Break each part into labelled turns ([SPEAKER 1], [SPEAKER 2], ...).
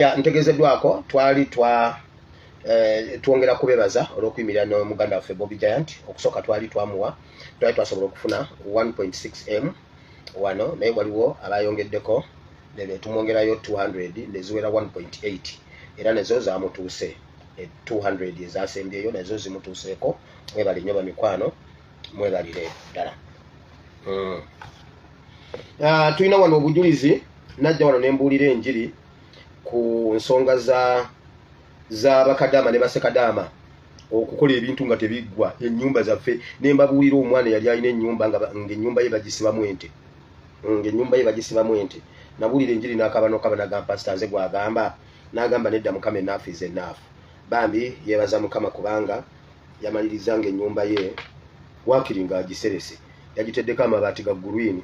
[SPEAKER 1] Ntegeezeddwako twali twa eh, twongera kubebaza olw'okuyimirira n'omuganda waffe Bobby Giant. Okusooka twali twamuwa, twali twasobola okufuna 1.6 m wano, naye waliwo abayongeddeko tumwongerayo 200 neziwera 1.8, era nezo zamutuuse 200 ezasembyeyo nazo zimutuuseeko. Mwebale nnyo bamikwano, mwebalire ddala. Tulina wano obujulizi. Najja wano nembuulira enjiri ku nsonga za bakadaama ne basekadaama okukola ebintu nga tebiggwa, ennyumba zaffe, ne mbabuulira omwana yali alina ennyumba ng'ennyumba ye bagisibamu ente, ng'ennyumba ye bagisibamu ente. Nabuulira enjiri n'akaba nokaba, nagamba, "Pasita, nze gwagamba?" N'agamba, "Nedda Mukama, enough is enough." Bambi yeebaza Mukama kubanga yamaliriza ng'ennyumba ye waakiri ng'agiserese, yagiteddeko amabaati ga green.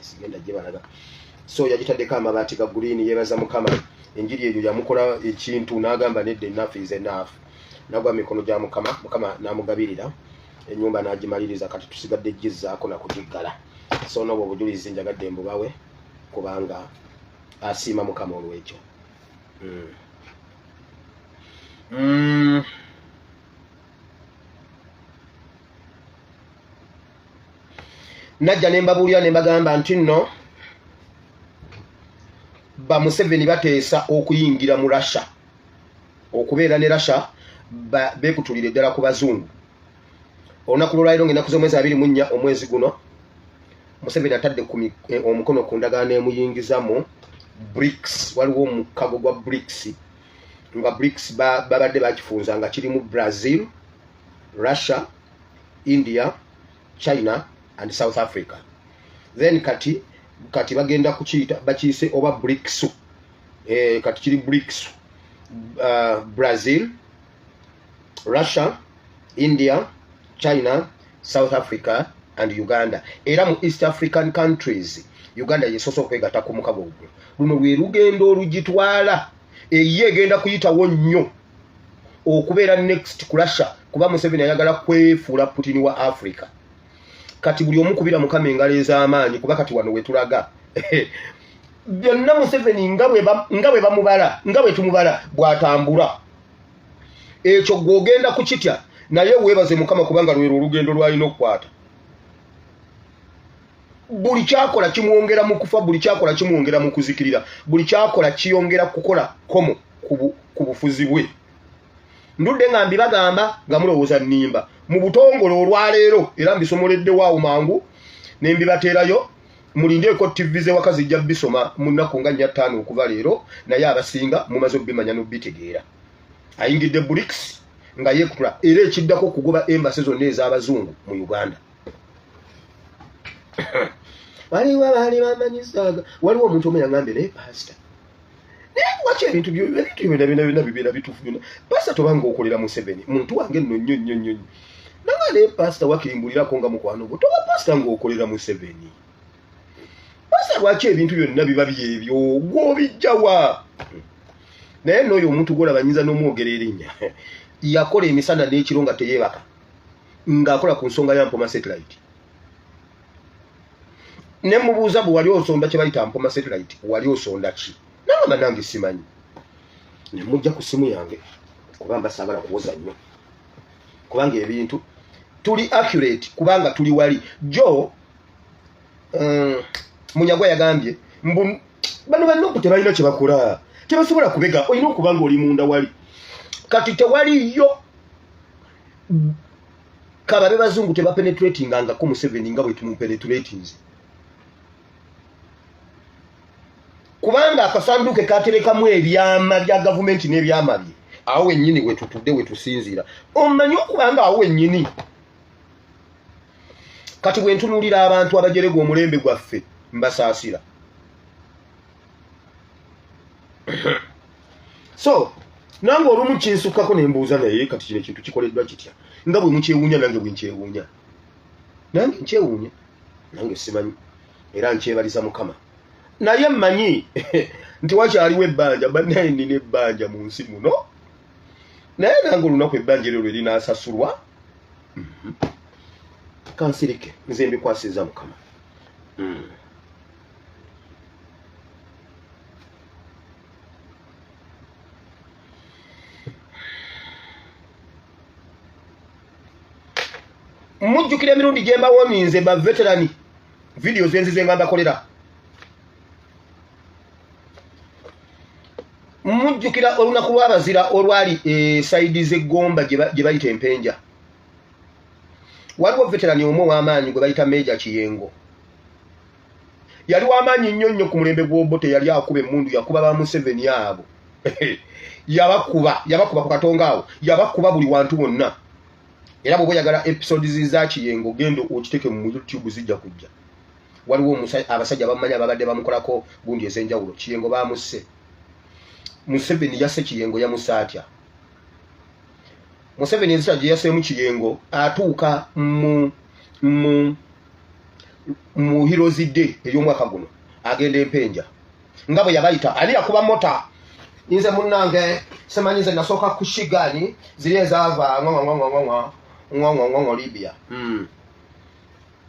[SPEAKER 1] Sigenda gibalaga. So yagitaddeko amabaati ga green. Yeebaza Mukama, enjiri eyo yamukola ekintu n'agamba, "Nedda, enough is enough." Nagwa mikono gya Mukama, Mukama n'amugabirira ennyumba n'agimaliriza. Kati tusigadde gizzaako nakugiggala. So nobwo obujulizi njagadde mbubawe kubanga asiima Mukama olwekyo. Najja ne mbabuulira ne mbagamba nti nno ba Museveni bateesa okuyingira mu Russia, okubeera ne Russia, beekutulira eddala ku bazungu. Olunaku lwolwaliro ngaenaku z'omwezi 24 omwezi guno, Museveni atadde omukono ku ndagaano emuyingiza mu BRICS. Waliwo omukago gwa BRICS, nga BRICS babadde bakifunza nga kirimu Brazil, Russia, India, China and South Africa. Then kati bagenda kukiyita, bakiyise oba BRICS. Kati kiri BRICS, Brazil, Russia, India, China, South Africa and Uganda. Era mu East African countries, Uganda yesoose okwegatta ku mukago ogwo. Luno lwe lugendo olugitwala eyo egenda kuyitawo nnyo okubeera next ku Russia, kuba Museveni ayagala kwefuula Putin wa Africa. Kati buli omu kubira Mukama engalo ez'amaanyi, kuba kati wano wetulaga byonna Museveni nga bwe bamubala, nga bwe tumubala bw'atambula. Ekyo gw'ogenda kukitya, naye weebaze Mukama kubanga lwero olugendo lwalina okukwata. Buli kyakola kimwongera mu kufa, buli kyakola kimwongera mu kuzikirira, buli kyakola kiyongera kukola komo ku bufuzi bwe. Ndudde nga mbibagamba nga mulowooza nnimba. Mu butongole olwaleero era mbisomoleddewo awo mangu ne mbibateerayo. Mulindeeko, TV z'ewaka zijja bisoma mu nnaku nga 4, 5 okuva leero, naye abasinga mumaze okubimanya n'obitegeera. Ayingidde BRICS nga yeekutula, era ekiddako okugoba embassy zonna ez'abazungu mu Uganda. Waliwo abaali bamanyisaaga, waliwo omuntu omu yaŋambye, "Naye pasita, naye waki ebintu byonna byonna byonna bibeera bituufu byonna? Pasita, tobanga okolera Museveni." Muntu wange nno nnyo nnyo nnyo nnyo. Nanga, "Naye pasita, wakirimbulirako nga mukwano gwo, toba pasita ng'okolera Museveni. Pasita, lwaki ebintu byonna biba byebyo gw'obijjawa?" Naye n'oyo omuntu gwolaba nyinza n'omwogera erinnya, yakola emisana n'ekiro nga teyeebaka ng'akola ku nsonga ya Mpoma Satellite. Ne mubuuza, "Bwe wali osonda kye bayita Mpoma Satellite, wali osonda ki?" Nagamba, "Nange simanyi." Ne mujja ku simu yange, kuba mba saagala kuwoza nnyo, kubanga ebintu tuli accurate, kubanga tuli wali jo. Munyagwa yagambye mbu bano bannoku tebalina kye bakola, tebasobola kubega. Olina okuba nga oli munda wali. Kati tewaliyo kababe bazungu tebapenetratingangako Museveni nga bwe tumupenetratinze, kubanga akasanduuke katerekamu ebyama bya gavumenti n'ebyama bye. Awo wennyini wetutudde, wetusinziira, omanyi okubanga awo wennyini. Kati bwe ntunuulira abantu abajerega omulembe gwaffe, mbasaasira. So nange olumu kinsukkako nembuuza, naye kati kino ekintu kikoleddwa kitya? Nga bwe mukyewuunya, nange bwe nkyewuunya, nange nkyewuunya, nange simanyi, era nkyebaliza Mukama. Naye mmanyi nti wakyaliwo ebbanja. Bannaye, nina ebbanja mu nsi muno, naye nange olunaku ebbanja eryo lwe linaasasulwa, Kansirike, nze mbikwasiza Mukama. Mujjukira emirundi gye mbawoninze ba veterani, vidiyo zenzize nga mbakolera. Mujjukira olunaku lw'abazira olwali esayidi z'eggomba gye bayita empenja. Waliwo veterani omu ow'amaanyi gwe bayita Meeja Kiyengo. Yali w'amaanyi nnyo nnyo ku mulembe gw'Obote, yali akuba emmundu, yakuba ba Museveni abo. Yabakuba, yabakuba ku katonga awo, yabakuba buli wantu wonna. Era bw'oba oyagala episodes za Kiyengo, genda okiteeke mu YouTube, zijja kujja. Waliwo abasajja bamumanyi ababadde bamukolako gundi ez'enjawulo. Kiyengo bamusse. Museveni yasse Kiyengo, yamusse atya? Museveni enzita gye yasseemu Kiyengo atuuka mu Heroes Day ey'omwaka guno, agenda empenja nga bwe yabayita. Ani yakuba mota? Nze munnange simanyi, nze nasooka kushigani ziri ezaava ngwangwangwangwangwa Libya.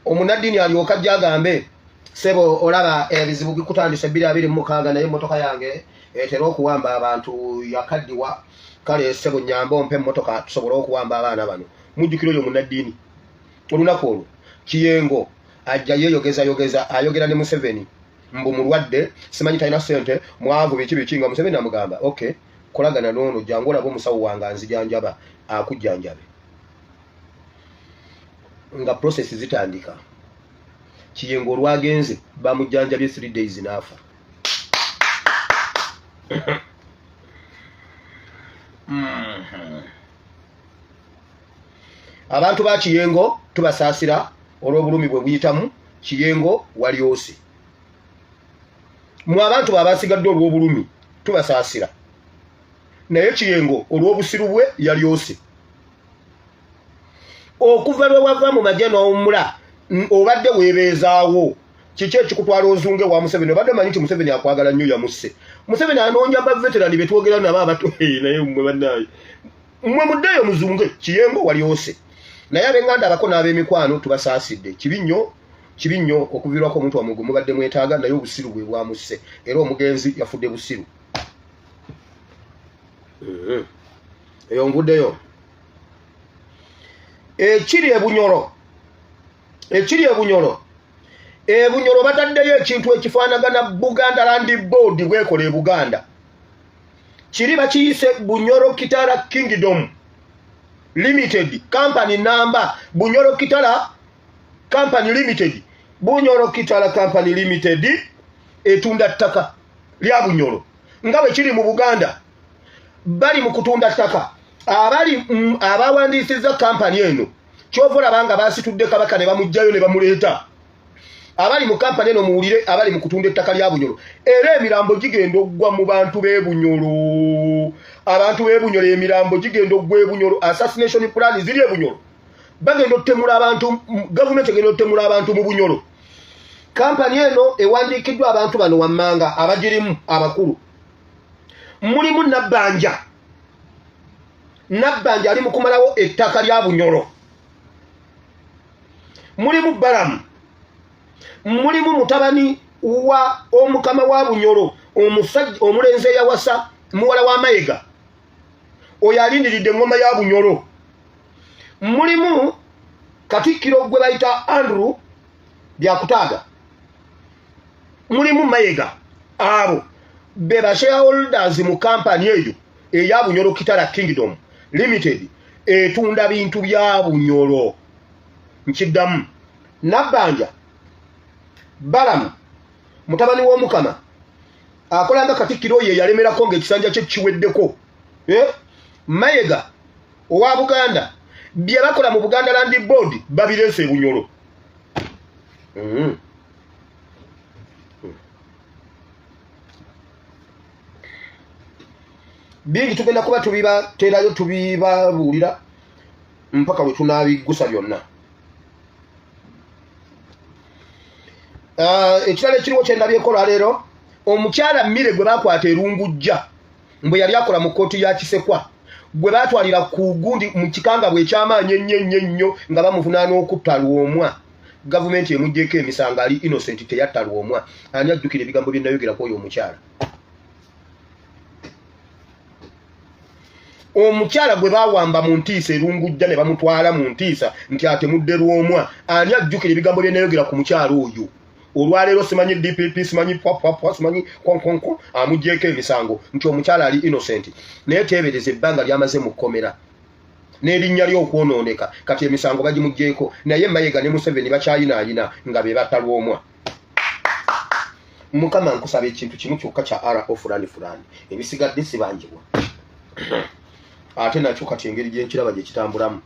[SPEAKER 1] Omunaddiini alyoka ajja agambe, sebo olaba ebizibu bikutandise 2026, naye emmotoka yange etera okuwamba abantu, yakaddiwa. Kale sebo nyamba ompe emmotoka tusobole okuwamba abaana bano. Mujjukira oyo omunaddiini? Olunaku olwo Kiyengo ajja yeeyogeza yogeza, ayogera ne Museveni mbu mulwadde, simanyi talina ssente, mwavu, biki biki, nga Museveni amugamba, okay, kolagana n'ono, jangu olaba omusawo wange anzijanjaba akujjanjabe. Nga process zitandika, Kiyengo olwagenze bamujjanjabye 3 days n'afa. Abantu ba Kiyengo tubasaasira olw'obulumi bwe buyitamu. Kiyengo walyose mu abantu babasigadde olw'obulumi, tubasaasira, naye Kiyengo olw'obusiru bwe yalyose. Okuva lwe wava mu magye n'owummula, obadde weebeezaawo. Kiki ekikutwala ozunge wa Museveni? Obadde omanyi nti Museveni akwagala nnyo, yamusse. Museveni anoonya ba veterani betwogera nabo abato, naye mmwe bannaaye, mmwe muddeeyo muzunge. Kiyengo walyose, naye ab'eŋŋanda abako n'ab'emikwano tubasaasidde. Kibi nnyo, kibi nnyo okuviirwako omuntu wammwe gwe mubadde mwetaaga, naye obusiru bwe bwamusse, era omugenzi yafudde busiru. Eyo nvuddeyo. Ekiri ebunyoro, ekiri ebunyoro, ebunyoro bataddeyo ekintu ekifaanagana Buganda Land Board bwekola e Buganda. Kiri bakiyise Bunyoro Kitara Kingdom Limited Company, namba Bunyoro Kitara Company Limited. Bunyoro Kitara Company Limited etunda ttaka lya Bunyoro nga bwe kiri mu Buganda. Bali mu kutunda ttaka. Abali abawandiisizza kampani eno, kyova olaba nga basitudde kabaka ne bamuggyayo ne bamuleeta. Abali mu kampani eno muwulire, abali mu kutunda ettaka lya Bunyoro, era emirambo gigenda okugwa mu bantu b'e Bunyoro. Abantu b'e Bunyoro, emirambo gigenda okugwa e Bunyoro. Assassination plan ziri e Bunyoro, bagenda okutemula abantu, gavumenti egenda okutemula abantu mu Bunyoro. Kampani eno ewandiikiddwa abantu bano wammanga abagirimu abakulu. Mulimu Nabbanja. Nabbanja ali mu kumalawo ettaka lya Bunyoro. Mulimu Balamu, mulimu mutabani wa omukama wa Bunyoro, omusajja omulenzi eyawasa muwala wa Mayega, oyo alindiridde eŋŋoma ya Bunyoro. Mulimu katikkiro gwe bayita Andrew Byakutaaga, mulimu Mayega. Abo be ba shareholders mu kampani eyo eya Bunyoro Kitara Kingdom Limited, etunda bintu bya Bunyoro. Nkiddamu, Nabbanja Balamu, mutabani w'omukama akola nga katikkiro oyo eyalemerako ng'ekisanja kye kiweddeko, eh? Mayega owa Buganda, bye bakola mu Buganda Land Board babireese e Bunyoro. Bingi tugenda kuba tubibateerayo, tubibabuulira mpaka lwe tunaabiggusa byonna. Ekirala ekiriwo kyendabyeko olwaleero, omukyala Mmire gwe bakwata erungujja mbwe yali akola mu kkooti ya Kisekwa, gwe baatwalira ku gundi mu kikanga bwe ekyamaanyi ennyo ennyo ennyo nga bamuvunaana okutta Lwomwa, gavumenti emuggyeko emisango, ali innocent, teyatta Lwomwa. Ani ajjukira ebigambo bye nayogerako oyo omukyala? Omukyala gwe bawamba mu ntiisa erungujja ne bamutwala mu ntiisa nti atemudde Lwomwa, ani ajjukira ebigambo bye nayogera ku mukyala oyo? Olwaleero simanyi DPP, simanyi pwapwapwa, simanyi konkonko, amuggyeko emisango nti omukyala ali innocent. Naye teebereza ebbanga lyamaze mu kkomera n'erinnya ly'okwonooneka, kati emisango bagimuggyeko, naye Mayiga ne Museveni bakyayinaayina nga be batta Lwomwa. Mukama, nkusaba ekintu kimu kyokka kya ro fulani fulani, ebisigadde sibanjibwa. Ate nakyo kati engeri gyenkiraba gye kitambulamu,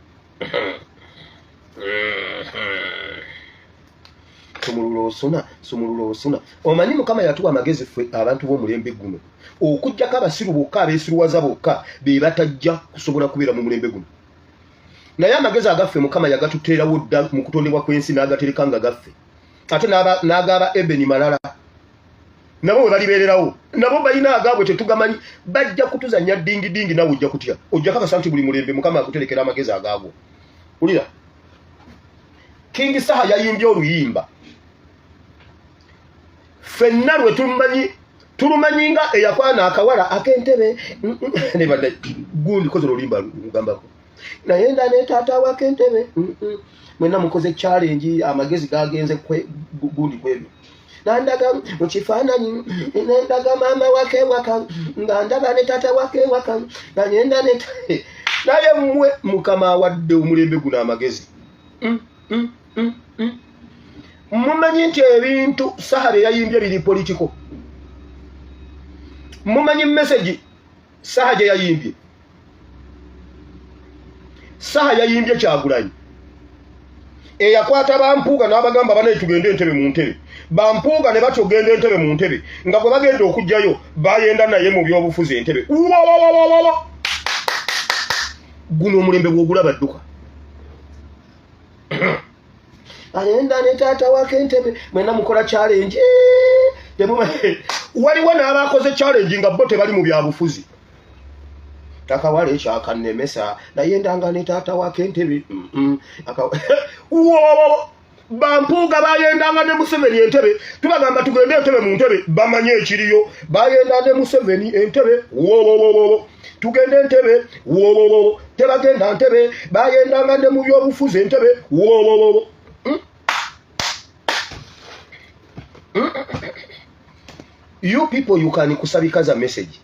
[SPEAKER 1] sumulula osuna, sumulula osuna. Omanyi Mukama yatuwa amagezi ffe abantu b'omulembe guno, okuggyako abasiru bokka, abeesiruwaza bokka be batajja kusobola kubeera mu mulembe guno. Naye amagezi agaffe Mukama yagatuteerawo dda mu kutondebwa kw'ensi, n'agatereka nga gaffe, ate n'agaba ebeni malala nabo we balibeererawo, nabo balina agaabwe tetugamanyi. Bajja kutuzanya dingi dingi, nawe ojja kutya, ojja kakasa nti buli mulembe Mukama akuterekera amagezi agaagwo. Wulira, King Saha yayimbye oluyimba ffenna lwe tumanyi, tulumanyi nga eyakwana akawala ak'entebe nebadda gundi koze oluyimba lugambako naye nda ne taata wak'entebe. Mwenna mukoze challenge, amagezi gagenze gundi kwebyo. Nandaga mu kifaananyi, nendaga maama wake waka, nga ndaba ne taata wake waka, nga ngenda ne naye. Mmwe Mukama awadde omulembe guno amagezi. Mumanyi nti ebintu Saha bye yayimbye biri political? Mumanyi message Saha gye yayimbye? Saha yayimbye Kyagulanyi eyakwata bampuuga n'abagamba, "Banaye, tugende entebe mu ntebe." Bampuuga ne batyo genda entebe mu ntebe, nga bwe bagenda okugjayo bayenda naye mu byobufuzi entebe. Wawawawawa, guno omulembe bwogulaba dduka. Agenda ne taata wake entebe. Mwena mukola challenge, waliwo n'abakoze challenge nga bo tebali mu byabufuzi. Akawala ekyakanemesa, naye ndanga ne taata wake entebe. Bampuuga bayendanga ne Museveni entebe. Tubagamba tugende entebe mu ntebe, bamanye ekiriyo. Bayenda ne Museveni entebe, wowowowo, tugende entebe, wowowowo. Tebagenda ntebe, bayendanga ne mu byobufuzi entebe, wowowowo. You people, you can kusabika za message,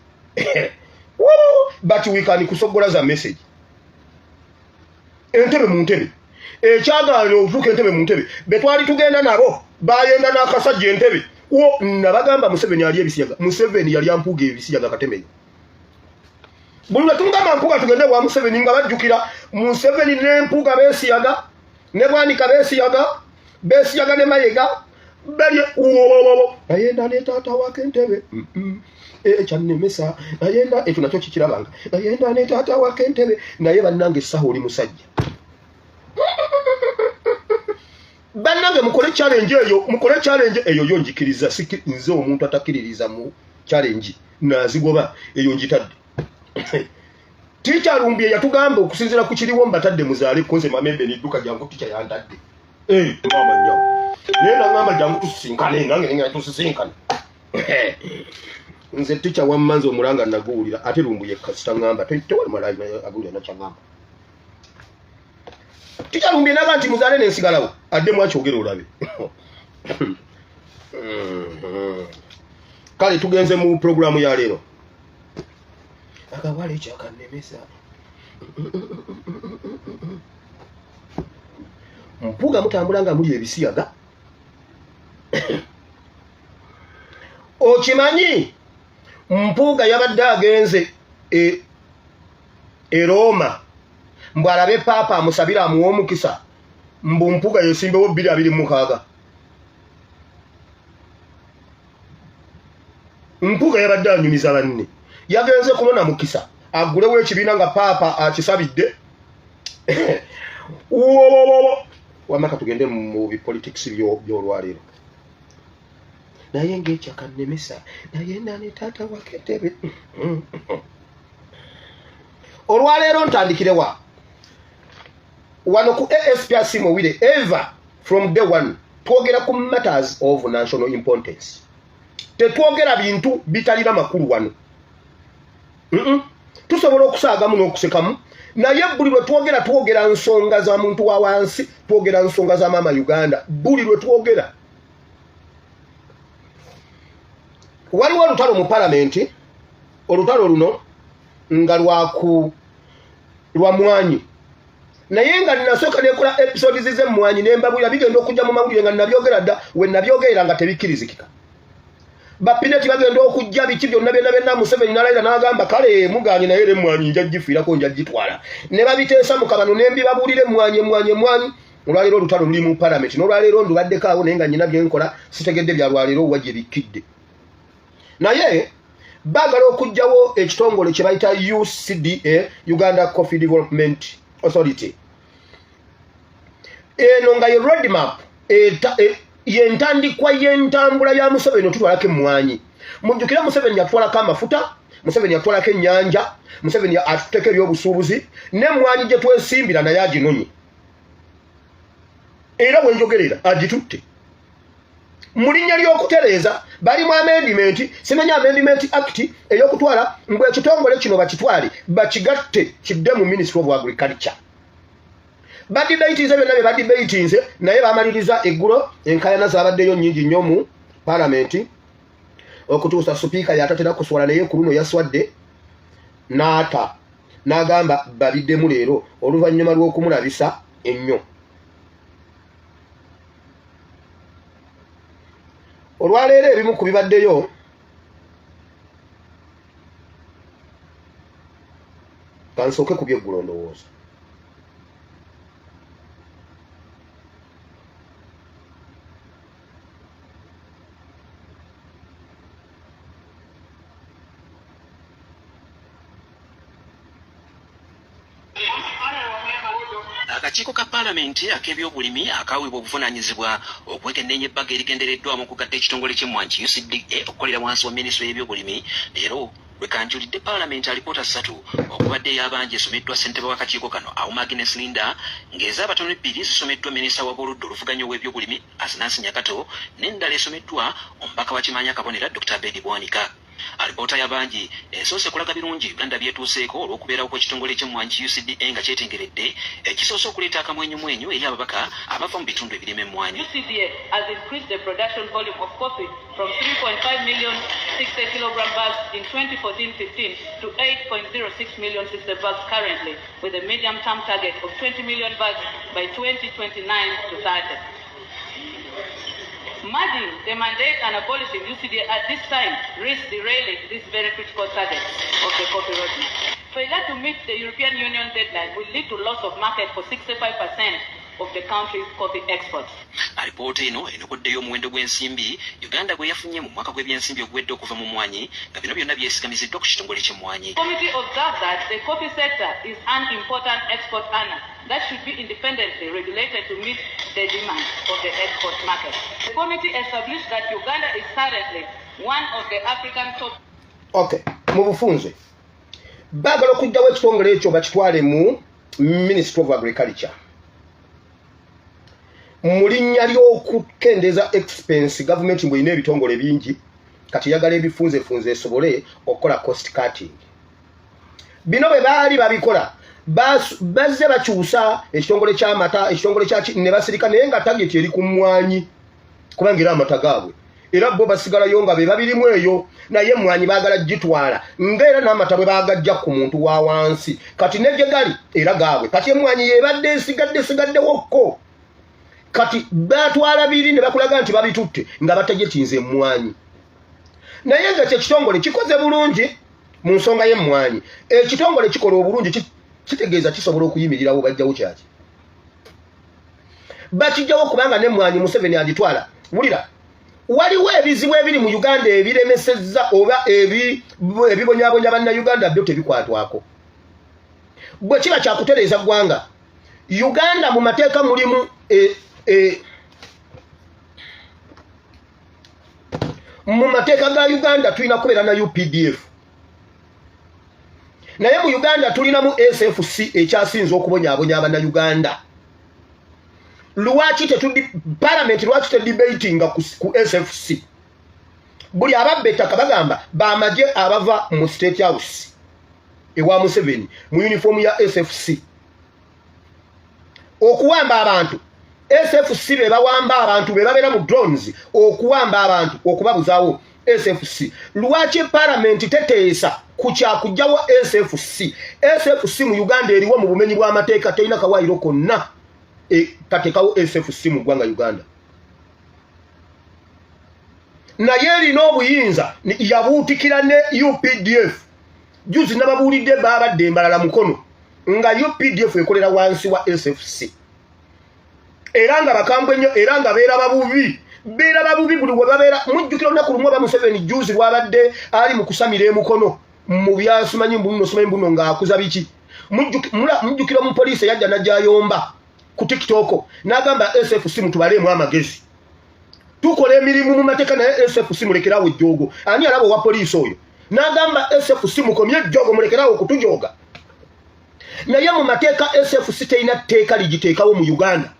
[SPEAKER 1] but we can kusogola za message. Entebe mu ntebe ekyagaana okutuuka entebe mu ntebe, betwali tugenda nabo bayenda n'akasajja entebe wo. Nabagamba Museveni ali ebisiyaga, Museveni yali ampuuga ebisiyaga katemenyi. Buli lwe tumugamba Mpuuga tugende wa Museveni, nga bajjukira Museveni n'Empuuga beesiyaga, ne Bwanika beesiyaga, beesiyaga ne Mayega balye wowowowo. Nayenda ne taata wake entebe ekyannemesa, nayenda ekyo nakyo kikirabanga, nayenda ne taata wake entebe. Naye bannange, essaha oli musajja. Bannange, mukole challenge eyo, mukole challenge eyo yo njikiriza. Nze omuntu atakkiririza mu challenge nazigoba, eyo njitadde. Teacher Lumbye yatugamba okusinziira ku kiriwo mbatadde muzaale konze mamembe nidduka jangu. Teacher yantadde, maama nnyawo, naye nagamba jangu tusisinkane, nange nengenda tusisinkane. Nze teacher wamma nze omulanga naguwulira, ate Lumbuye kasita ŋŋamba tewali malayi aguwulira nakyaŋŋamba. Teacher Lumbye naga nti muzaale nensigalawo, addemu akyogere olabe. Kale tugenze mu programu ya leero. Akawala ekyakanemesa, Mpuuga mutambula nga muli ebisiyaga. Okimanyi Mpuuga yabadde agenze e Roma mbw alabe paapa amusabire amuwe omukisa, mbu Mpuuga yesimbewo 2026. Mpuuga yabadde anyumiza banne, yagenze kunona mukisa agulewo ekibiina nga paapa akisabidde. Wowowowo, wamaka tugende mu bipolitics by'olwaleero. Naye ngaekyakanemesa, naye nane taata waketebe. Olwaleero ntandikirewa wano ku ASPRC Mowire. Ever from day one twogera ku matters of national importance, tetwogera bintu bitalina makulu wano. Tusobola Tusobola okusaagamu n'okusekamu, naye buli lwe twogera, twogera nsonga za muntu wa wansi, twogera nsonga za maama Uganda. Buli lwe twogera, waliwo olutalo mu palamenti. Olutalo luno nga lwaku lwa mwanyi, naye nga nasooka nekola episodes z'emmwanyi nembabulira bigenda okujja mu mawulire, nga nabyogera dda. We nabyogerera nga tebikkirizikika, bapineti bagenda okujja, biki byonna byonna byonna. Museveni nalayira n'agamba, "Kale muganye, naye era emmwanyi nja gifiirako, nja gitwala." Ne babiteesa mu kabano, nembibabuulira emmwanyi, emmwanyi, emmwanyi. Olwaleero olutalo luli mu palamenti. N'olwaleero ndubaddeko awo, naye nga nyina byenkola, sitegedde bya lwaleero wa gye bikkidde. Naye baagala okuggyawo ekitongole kye bayita UCDA, Uganda Coffee Development Authority. Eno nga ye roadmap, yentandikwa y'entambula ya Museveni otutwalako emmwanyi. Mujjukire, Museveni yatwalako amafuta, Museveni yatwalako ennyanja, Museveni atuteko ebyobusuubuzi, n'emmwanyi gye twesimbira naye aginonye, era wenjogerera agitutte mu linnya ly'okutereeza. Bali mu amendment, simanya amendment act ey'okutwala mbwe ekitongole kino bakitwale bakigatte kidde mu Ministry of Agriculture. Badebatinze byonna bye badebatinze, naye bamaliriza eggulo. Enkayana zabaddeyo nnyingi nnyo mu palamenti, okutuusa sipiika yatatera kuswala, naye ku luno yaswadde n'ata n'agamba babiddemu leero, oluvannyuma lw'okumulabisa ennyo. Olwaleero ebimu ku bibaddeyo, kansooke ku byeggulo. Ndowooza
[SPEAKER 2] Akakiiko ka paalamenti ak'ebyobulimi akaweebwa obuvunaanyizibwa okwekenneenya ebbago erigendereddwamu okugatta ekitongole ky'emmwanyi UCDA okukolera wansi wa minisitule y'ebyobulimi, leero lwekanjulidde paalamenti alipoota ssatu, okubadde ey'abangi esomeddwa ssentebe w'akakiiko kano Auma Agnes Linda, ng'ez'abatono ebbiri zisomeddwa minisita w'abooludda oluvuganya ow'ebyobulimi Asinansi Nyakato, n'endala esomeddwa omubaka wa Kimaanya Kabonera Dr Abedi Bwanika. Alipoota y'abangi esoose kulaga birungi Uganda byetuuseeko olw'okubeerawo kw'ekitongole ky'emmwanyi UCDA, nga kyetengeredde ekisoose okuleeta akamwenyumwenyu eri ababaka abava mu bitundu ebirima emmwanyi.
[SPEAKER 3] UCDA has increased the production volume of coffee from 3.5 million 60 kilogram bags in 2014-15 to 8.06 million 60 bags currently, with a medium-term target of 20 million bags by 2029 to 30. Merging the mandate and abolishing UCDA at this time risks derailing this very critical target of the coffee roadmap. Failure to meet the European Union deadline will lead to loss of market for 65% of the country's coffee exports.
[SPEAKER 2] Alipoota eno enokoddeyo omuwendo gw'ensimbi Uganda gwe yafunye mu mwaka gw'ebyensimbi oguwedde okuva mu mmwanyi, nga bino byonna byesigamiziddwa ku kitongole ky'emmwanyi.
[SPEAKER 3] The committee observed that the coffee sector is an important export earner that should be independently regulated to meet the demand of the export market. The committee established that Uganda is currently one of the African top
[SPEAKER 1] Okay, mu bufunze baagala okuggyawo ekitongole ekyo bakitwale mu Ministry of Agriculture mu linnya ly'okukendeeza expense. Gavumenti bw'erina ebitongole bingi, kati yagala ebifunzefunze esobole okukola cost cutting. Bino bwe baali babikola, bazze bakyusa ekitongole ky'amata, ekitongole kyaki, ne basirika, naye nga target eri ku mmwanyi, kubanga era amata gaabwe, era bo basigalayo nga be babirimu eyo, naye emmwanyi baagala gitwala, ngaera n'amata bwe bagajja ku muntu wa wansi. Kati ne gye gali era gaabwe. Kati emmwanyi yebadde esigadde esigaddewokko. Kati batwala biri ne bakulaga nti babitutte nga bategetinze emmwanyi, naye nga kyekitongole kikoze bulungi mu nsonga y'emmwanyi. Ekitongole kikola obulungi kitegeeza kisobola okuyimirirawo. Bajjawo kyaki? Bakijjawo kubanga n'emmwanyi Museveni agitwala. Wulira, waliwo ebizibu ebiri mu Uganda ebiremesezza oba ebibonyabonya bannayuganda, byo tebikwatwako. Bwe kiba kyakutereeza ggwanga Uganda, mu mateeka mulimu mu mateeka ga Uganda tulina kubeera na UPDF, naye mu Uganda tulinamu SFC ekyasinza okubonyaabonya abannayuganda. Lwaki tetudi parliament, lwaki tedebatinga ku SFC? Buli ababba ettaka bagamba bamagye abava mu State House. ewa Museveni mu uniform ya SFC okuwamba abantu. SFC be bawamba abantu, be babeera mu drones okuwamba abantu, okubabuzaawo. SFC, lwaki palamenti teteesa ku kyakugjawo SFC? SFC mu Uganda eriwo mu bumenyi bw'amateeka, terina kawaayiro konna kateekawo SFC mu ggwanga Uganda, naye erina obuyinza, yabuutikira ne UPDF. Juzi nababuulidde, baabadde embalala mukono nga UPDF ekolera wansi wa SFC, era nga bakambwe nnyo, era nga beeraba bubi, beeraba bubi buli we babeera. Mujjukira olunaku lumu aba Museveni juzi lwabadde ali mu kusamira emukono mu byasimanyi mbuno, simanyi mbuno, ng'akuza biki. Mujjukira omupoliisi eyajja najjayomba ku TikTok n'agamba, "SFC mutubaleemu amagezi, tukola emirimu mu mateeka, naye SFC mulekerawo ejjoogo." Ani alaba owa poliisi oyo n'agamba, "SFC mukomye ejjoogo, mulekerawo okutujooga"? Naye mu mateeka SFC terina tteeka ligiteekawo mu Uganda.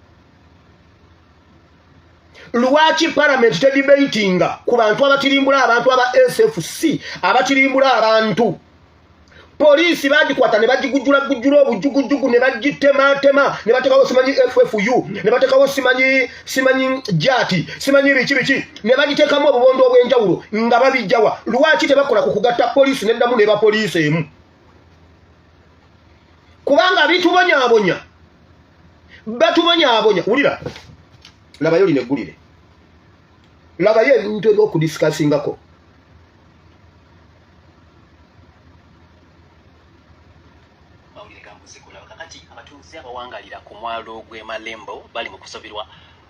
[SPEAKER 1] Lwaki palamenti tedebatinga ku bantu abatirimbula abantu, aba SFC abatirimbula abantu? Poliisi bagikwata ne bagigujjulagujjula obujugujugu ne bagitematema ne batekawo simanyi FFU, ne batekawo simanyi simanyi jati, simanyi biki biki, ne bagiteekamu obubondo obw'enjawulo nga babijjawa. Lwaki tebakola ku kugatta poliisi neddamu neba poliisi emu? Kubanga bitubonyaabonya, batubonyaabonya. Wulira, labayo lino eggulire, labayo ebintu ebyokudiscussingako.
[SPEAKER 4] Mawulire ga muzigula. Kakati abatuuze abawangalira ku mwalo gw'e Malembo bali mu kusoberwa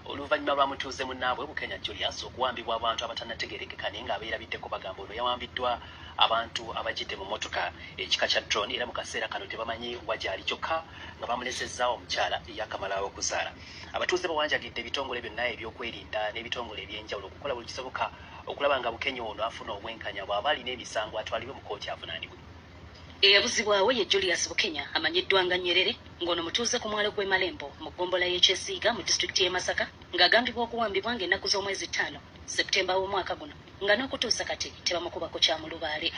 [SPEAKER 4] oluvannyuma lwa mutuuze munnaabwe Bukenya Julius okuwambibwa abantu abatannategeerekeka, naye ng'abeerabiddeko bagamba ono yawambiddwa abantu abajjidde mu mmotoka ekika kya drone, era mu kaseera kano tebamanyi wa gy'ali, kyokka nga bamulesezza omukyala eyakamala okuzaala. Abatuuze bawanjagidde ebitongole byonna ebyokwerinda n'ebitongole ebyenjawulo okukola buli kisoboka okulaba nga Bukenya ono afuna obwenkanya, bw'aba alina emisango atwalibwe mu kkooti avunaanibwe.
[SPEAKER 5] Eyabuzibwawo ye Julius Bukenya, amanyiddwa nga Nyerere, ng'ono mutuuze ku mwalo gw'e Malembo mu ggombolola y'e Kyesiiga mu disitulikiti y'e Masaka, ng'agambibwa okuwambibwa ng'ennaku z'omwezi 5 Seputemba w'omwaka guno, nga n'okutuusa kati tebamukubako kyamulubaale.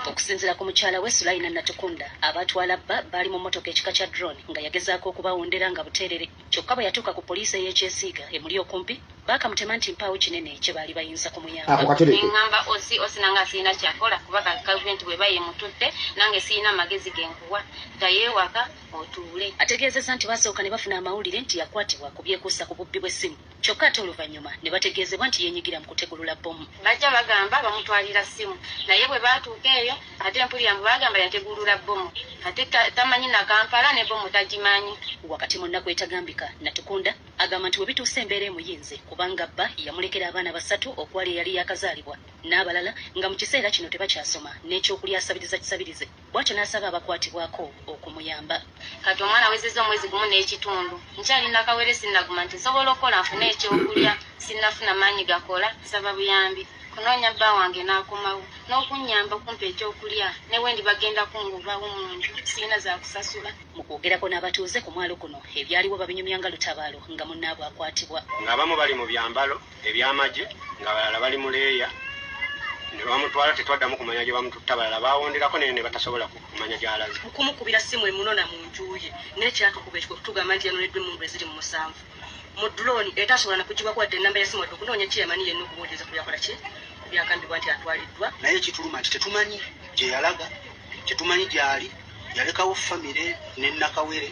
[SPEAKER 5] Okusinziira ku mukyala we Sulaina Natukunda, abatwala bba baali mu mmotoka ekika kya drone nga yagezaako okubawondera nga buteerere, kyokka bwe yatuuka ku poliisi ey'Ekyesiiga emuli okumpi, baakamutema nti mpaawo kinene kye baali bayinza kumuyamba.
[SPEAKER 1] Ako katereke.
[SPEAKER 6] Neŋŋamba osi osi nange asirina kyakola, kuba gavumenti bweba yemututte, nange sirina magezi genkuwa, ddayo ewaka otuule.
[SPEAKER 5] Ategeezezza nti baasooka ne bafuna amawulire nti yakwatibwa ku byekuusa ku bubbi bw'essimu, kyokka ate oluvannyuma ne bategeezebwa nti yeenyigira mu kutegulula bbomu.
[SPEAKER 6] Bajja bagamba bamutwalira ssimu, naye bwe baatuuka eyo ate mpulira mbu bagamba yategulula bbomu, ate tamanyi na Kampala ne bbomu tagimanyi.
[SPEAKER 5] Wakati mu nnaku etagambika, Natukunda agamba nti we bituuse embeera emuyinze, kubanga bba yamulekera abaana basatu okwali eyali yakazaalibwa n'abalala nga mu kiseera kino tebakyasoma, n'ekyokulya asabiriza kisabirize, bw'atyo n'asaba abakwatibwako okumuyamba.
[SPEAKER 6] Kati omwana awezezza omwezi gumu n'ekitundu, nkyalina kawere, sinnaguma nti nsobola okukola nfune ekyokulya, sinnafuna maanyi gakola. Nsaba buyambi kunoonya bba wange n'akomawo n'okunnyamba okumpa ekyokulya, ne wendi bagenda kungobawo mu nju, sirina zakusasula.
[SPEAKER 5] Mu kwogerako n'abatuuze ku mwalo guno, ebyaliwo babinyumya nga lutabaalo nga munnaabwe akwatibwa.
[SPEAKER 7] Ng'abamu bali mu byambalo eby'amagye, ng'abalala bali mu leeya, ne bamutwala, tetwaddamu kumanya gye bamututte. Abalala bawonderako naye ne batasobola kumanya gy'alaze.
[SPEAKER 8] Kumukubira simu emunona mu nju ye, naye kyatukuba ekyo kutugamba nti yanoneddwa emmundu eziri mu 7 mu drone etasobola nakugibwako wadde enamba ya simu, wadde okunoonya chairman yenna okubuuliriza ku byakola ki, ku byagambibwa nti atwaliddwa.
[SPEAKER 9] Naye kituluma nti tetumanyi gye yalaga, tetumanyi gy'ali, yalekawo famire ne nakawere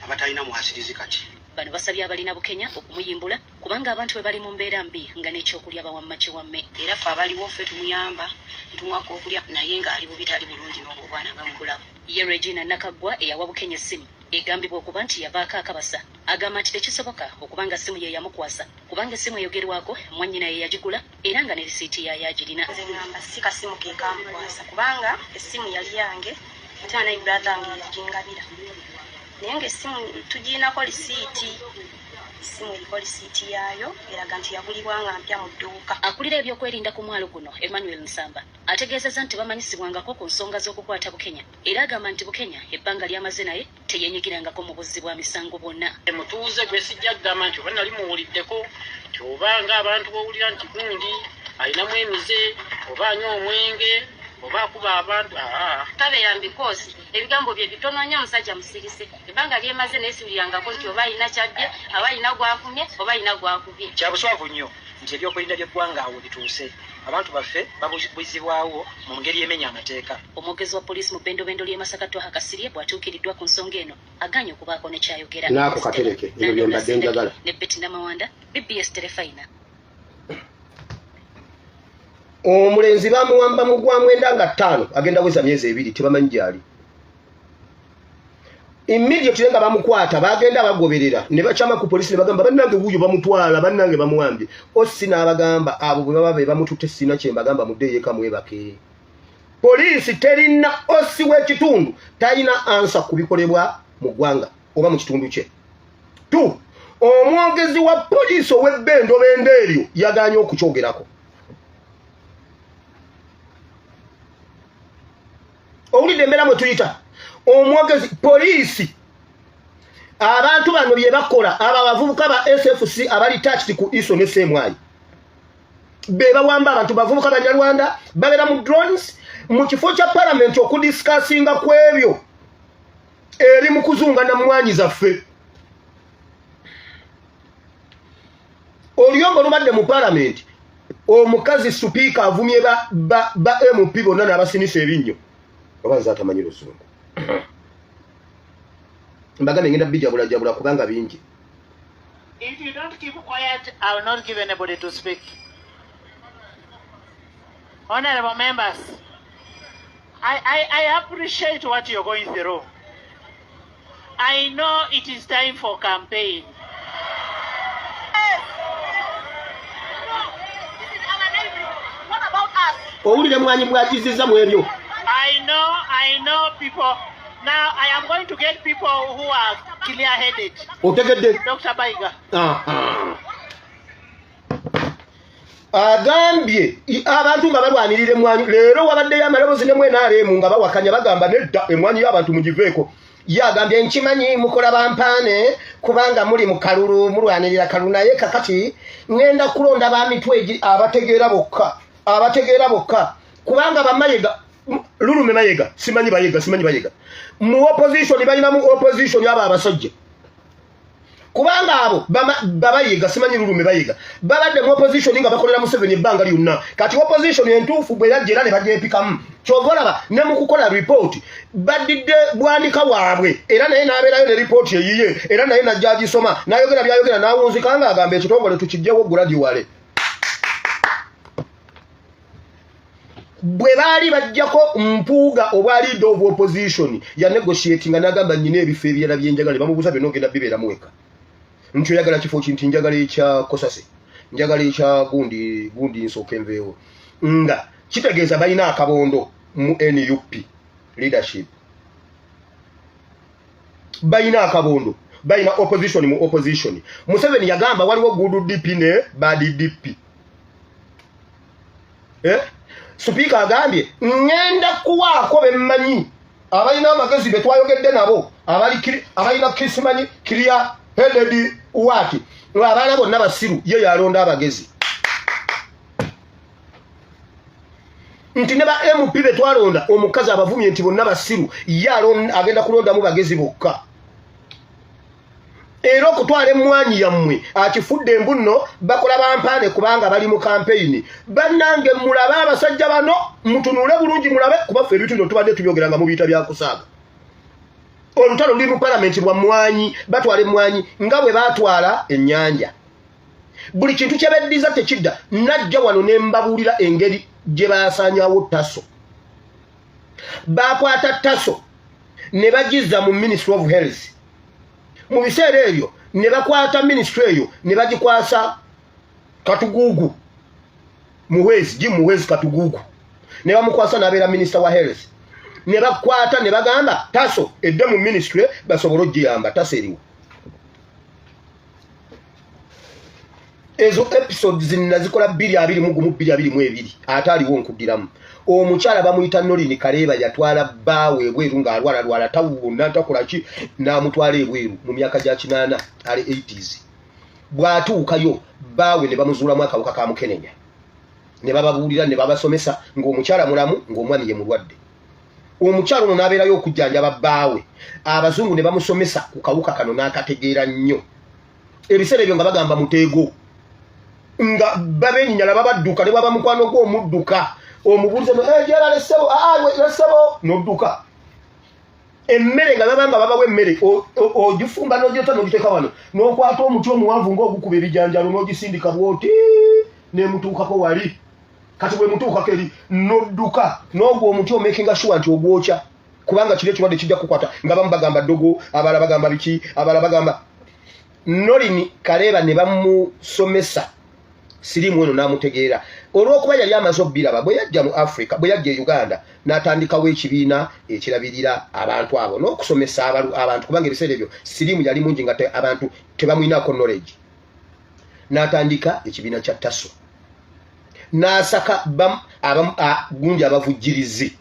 [SPEAKER 9] abatalina mwasirizi kati.
[SPEAKER 5] Bano basabye abalina Bukenya okumuyimbula, kubanga abantu bwe bali mu mbeera mbi nga n'ekyokulya bawamma kiwamme.
[SPEAKER 8] Era ffe abaliwo ffe tumuyamba, ntumuwako okulya, naye ng'ali bubi, tali bulungi, n'obwo obwana nga mubulaba.
[SPEAKER 5] Ye Regina Nakaggwa eyawa Bukenya essimu egambibwa okuba nti yavaako akabasa, agamba nti tekisoboka okuba nga ssimu ye yamukwasa, kubanga essimu eyogerwako mwannyina ye yagigula, era nga ne risiiti yaayo agirina.
[SPEAKER 8] Nze ngamba si kasimu ke kamukwasa, kubanga essimu yali yange, ate naye brother wange yagingabira, naye ng'essimu tugirinako risiiti, essimu eriko risiiti yaayo eraga nti yagulibwa nga mpya mu dduuka.
[SPEAKER 5] Akulira ebyokwerinda ku mwalo guno, Emmanuel Nsamba, ategeezezza nti bamanyisibwangako ku nsonga z'okukwata Bukenya, era agamba nti Bukenya ebbanga ly'amaze naye teyenyigirangako mu buzzi bwa misango bwonna.
[SPEAKER 10] Mutuuze gwe sijja kugamba nti oba nali muwuliddeko nti oba ng'abantu b'owulira nti gundi alinamu emize, oba anywa omwenge. Oba akuba abantu.
[SPEAKER 6] Tabeera mbikoosi, ebigambo bye bitono nnyo, omusajja musirise. Ebbanga lyemaze naye siwulirangako nti oba alina kyabbye, aba alina gwakumye, oba alina gwakubye.
[SPEAKER 11] Kya buswavu nnyo nti ebyokwerinda by'eggwanga awo bituuse, abantu baffe babuzibwawo mu ngeri emenya amateeka.
[SPEAKER 5] Omwogezi wa poliisi mu bbendobendo ly'e Masaka, Twaha Kasirye, bw'atuukiriddwa ku nsonga eno agaanye okubaako ne kyayogera.
[SPEAKER 1] Naako katereke, ebyo bye mbadde njagala.
[SPEAKER 5] Ne Betty Namawanda, BBS Terefayina.
[SPEAKER 1] Omulenzi bamuwamba mu gwa 95, agenda weza myezi 2, tebamanyi gy'ali. Immediately nga bamukwata, bagenda bagoberera ne bakyama ku polisi ne bagamba, "Bannange, wuuyo bamutwala, bannange bamuwambye." Osi n'abagamba, "Abo bwe baba be bamututte, sina kye mbagamba, muddeeyo eka mwebake." Poliisi terina, OC w'ekitundu talina answer ku bikolebwa mu ggwanga oba mu kitundu kye. Tu omwogezi wa poliisi ow'ebbendobendo eryo yagaanye okukyogerako. Owulidde embeera mwe tuyita? Omwogezi poliisi, abantu bano bye bakola, abo abavubuka ba SFC abali attached ku ISO ne CMI be bawamba abantu. Bavubuka Banyarwanda babeera mu drones. Mu kifo kya palamenti okudiscussinga ku ebyo, eri mu kuzunga namwanyi zaffe. Oluyombo lubadde mu palamenti, omukazi supiika avumye ba MP bonna n'abasinisa ebinnyo. Oba nze atamanyi luzungu, mbagambe ngenda bijabulajabula kubanga bingi.
[SPEAKER 10] If you don't keep quiet, I will not give anybody to speak. Honorable members, I appreciate what you're going through. I know it is time for campaign.
[SPEAKER 8] What about us?
[SPEAKER 1] Owulire mwanyi bwakizizza mu ebyo.
[SPEAKER 10] I know people. Now I am going to get people who are clear-headed.
[SPEAKER 1] Otegedde?
[SPEAKER 10] Dr. Baiga.
[SPEAKER 1] Aha. Agambye abantu nga balwanirira emwanyi. Leero wabaddeyo amaloboozi ne mwenaremu nga bawakanya, bagamba nedda, emwanyi y'abantu mugiveeko. Ye agambye, "Nkimanyi mukola bampaane kubanga muli mu kalulu, mulwanirira kalulu, naye kakati ŋŋenda kulonda ba mitwe egi abategeera bokka, abategeera bokka, kubanga bamayega lulume mayega, simanyi bayega, simanyi bayega mu opposition, balinamu opposition abo abasajja, kubanga abo babayiga, simanyi lulume bayiga, babadde mu opposition nga bakolera Museveni ebbanga lyonna. Kati opposition entuufu bwe yajja era ne bagyepikamu. Kyova olaba ne mu kukola ripooti baddidde bwanika waabwe, era naye n'abeerayo ne ripooti eyiye, era naye najja agisoma n'ayogera byayogera n'awunzika nga agamba ekitongole tukijjewo gradually." Bwe baali bajjako Mpuuga obwa leader of opposition, ya negotiatinga n'agamba, "Nyina ebifo ebirala byenjagala." Bamubuuza, "Byonna ogenda bibeeramu weka?" Nti, "Oyagala kifo ki?" Nti, "Njagala ekya Kosase, njagala ekya gundi gundi, nsooka enveewo." Nga kitegeeza balina akabondo mu NUP leadership, balina akabondo, balina opposition mu opposition. Museveni yagamba waliwo good DP ne bad DP, eh? Sipiika agambye, "Ŋŋenda kuwaako bemmanyi abalina amagezi be twayogedde nabo, abalina kisimanyi clear headed waati, abaana bonna basiru, ye yalonda abagezi." Nti ne ba MP be twalonda, omukazi abavumye nti bonna basiru, ye agenda kulondamu bagezi bokka. Era okutwala emmwanyi yammwe akifudde embu nno bakola bampaane kubanga bali mu kampeyini. Bannange, mulabe abasajja bano, mutunule bulungi mulabe, kuba ffe ebintu bino tubadde tubyogera nga mubiyita byakusaaga. Olutalo luli mu palamenti lwa mmwanyi, batwala emmwanyi nga bwe baatwala ennyanja. Buli kintu kye beddiza tekidda. Najja wano ne mbabuulira engeri gye baasaanyawo TASO. Bakwata TASO ne bagizza mu Ministry of Health. Mu biseera ebyo ne bakwata ministry eyo ne bagikwasa Katugugu Muhwezi, Jim Muhwezi Katugugu, ne bamukwasa n'abeera minisita wa health. Ne bakwata ne bagamba TASO edde mu ministry basobole ogiyamba. TASO eriwo. Ezo episodes nazikola 2021, 2022. Ate aliwo nkuddiramu, omukyala bamuyita Norini Kareeba, yatwala bbaawe ebweru ng'alwalalwala, tawuna, takola ki, n'amutwala ebweru mu myaka gya 80 ali 80s. Bw'atuukayo bbaawe ne bamuzuulamu akawuka ka mukenenya. Ne bababuulira ne babasomesa ng'omukyala mulamu, ng'omwami ye mulwadde. Omukyala ono n'abeerayo okujjanjaba bbaawe. Abazungu ne bamusomesa ku kawuka kano n'akategeera nnyo. Ebiseera ebyo nga bagamba muteego, nga babenyinyala babadduka, ne bwaba mukwano gwo omudduka, omubuulize gyebale ssebo, ssebo, n'odduka. Emmere nga babanga babawa emmere, ogifumba n'ogyota n'ogiteeka wano, n'okwata omuti omuwanvu ng'ogukuba ebijanjalo n'ogisindika bw'oti nemutuukako wali. Kati bwe mutuukako eri n'odduka n'ogwo omuti omakinga sure nti ogwokya, kubanga kiri ekirwadde kijja kukwata. Nga bamu bagamba ddogo, abalala bagamba biki, abalala bagamba Norini Kaleeba. Ne bamusomesa siriimu eno n'amutegeera, olw'okuba yali amaze obbiraba. Bwe yajja mu Africa, bwe yajja e Uganda, n'atandikawo ekibiina ekirabirira abantu abo n'okusomesa abantu, kubanga ebiseera ebyo siriimu yali mungi nga abantu tebamwinaako knowledge. N'atandika ekibiina kya TASO, n'asaka gundi abavujjirizi,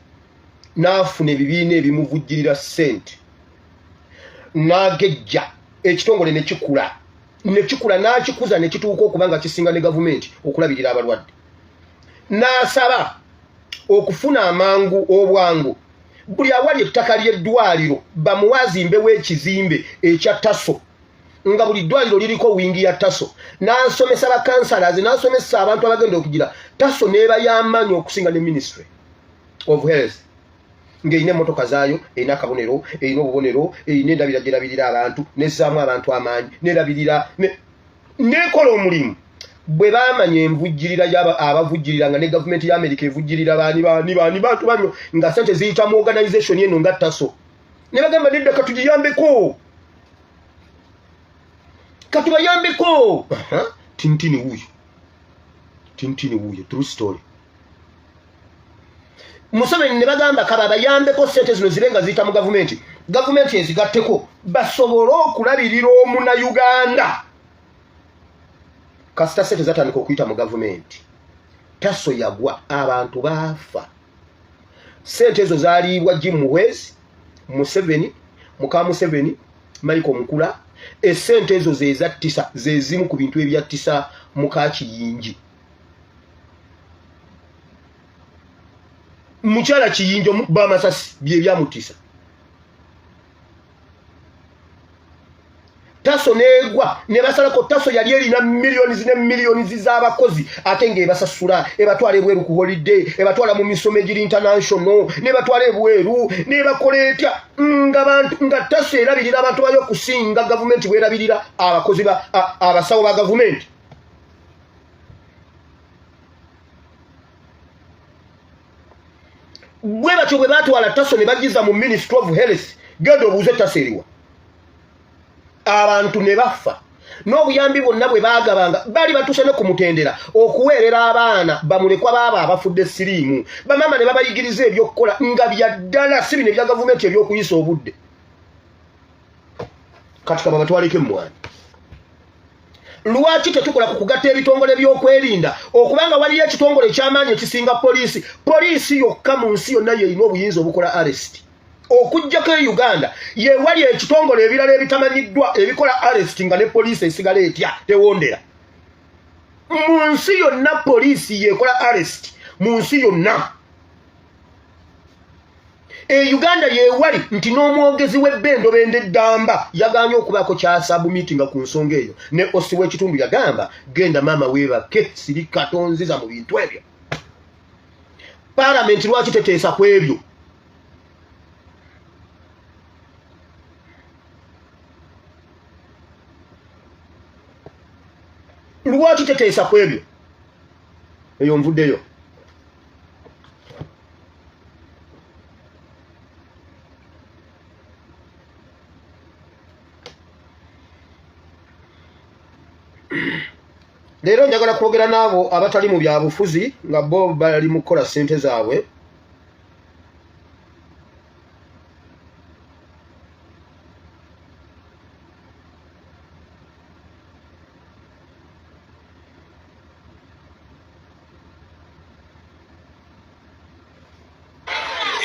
[SPEAKER 1] n'afuna ebibiina ebimuvujjirira ssente, n'agejja ekitongole ne kikula, ne kikula, n'akikuza ne kituuka okuba nga kisinga ne gavumenti okulabirira abalwadde. N'asaba okufuna amangu obwangu buli awali ettaka ly'eddwaliro bamuwe azimbewo ekizimbe ekya TASO, nga buli ddwaliro liriko wing ya TASO. N'asomesa bakansalazi, n'asomesa abantu abagenda okugira TASO, n'ebayamaanyi okusinga ne Ministry of Health, ng'erina emmotoka zaayo, erina akabonero, erina obubonero, erina endabira gyerabirira abantu, nezzaamu abantu amaanyi, nerabirira, nekola omulimu. Bwe baamanya envujjirira abavujjirira, nga ne gavumenti ya Amerika evujjirira baani baani baani bantu banyo, nga sente ziyita mu organization eno nga TASO, ne bagamba, "Nedda, katugiyambeko, katubayambeko." Tintini wuuyo, tintini wuuyo, true story. Museveni ne bagamba kaba bayambeko, sente zino zibe nga ziyita mu gavumenti, gavumenti ezigatteko basobole okulabirira omunayuganda. Kasita sente zatandika okuyita mu gavumenti, TASO yagwa, abantu baafa. Sente ezo zaliibwa Jim Muhwezi, Museveni, muka Museveni, Michael Mukula. Esente ezo zezattisa, zezimu ku bintu ebyattisa muka Kiyingi, mukyala Kiyingi bamasasi byebyamutisa. TASO negwa ne basalako. TASO yali erina millions ne millions z'abakozi, ate ng'ebasasula, ebatwala ebweru ku holiday, ebatwala mu misomo egiri international, nebatwala ebweru, nebakola etya, nga bantu nga TASO erabirira abantu bayo okusinga gavumenti bwerabirira abakozi ba abasawo ba gavumenti. Bwe batyo bwe batwala TASO ne bagiza mu Ministry of Health. Genda obuuze TASO eriwa, abantu ne bafa. N'obuyambi bwonna bwe baagabanga, baali batuuse ne ku mutendera okuweerera abaana bamulekwa baaba abafudde siriimu, bamaama ne babayigiriza ebyokukola nga bya ddala, si bino ebya gavumenti ebyokuyisa obudde. Kati kaba batwaleko emmwanyi. Lwaki tetukola ku kugatta ebitongole by'okwerinda, okubanga waliyo ekitongole eky'amaanyi ekisinga poliisi? Poliisi yokka mu nsi yonna yerina obuyinza obukola arrest, okugjako e Uganda yewali ekitongole ebirala ebitamanyiddwa ebikola arrest, nga ne poliisi esigala etya, tewondera. Mu nsi yonna poliisi yekola arrest mu nsi yonna. E Uganda yewali nti n'omwogezi w'ebbendobendo eddamba yaganye okubaako kyasubmittinga ku nsonga eyo, ne OC w'ekitundu yagamba, "Genda maama weebake, sirika, tonziza mu bintu ebyo." Paalamenti lwaki teteesa ku ebyo? Lwaki teteesa ku ebyo? Eyo nvuddeyo. Leero njagala kwogera n'abo abatali mu byabufuzi, nga bo bali mu kukola ssente zaabwe.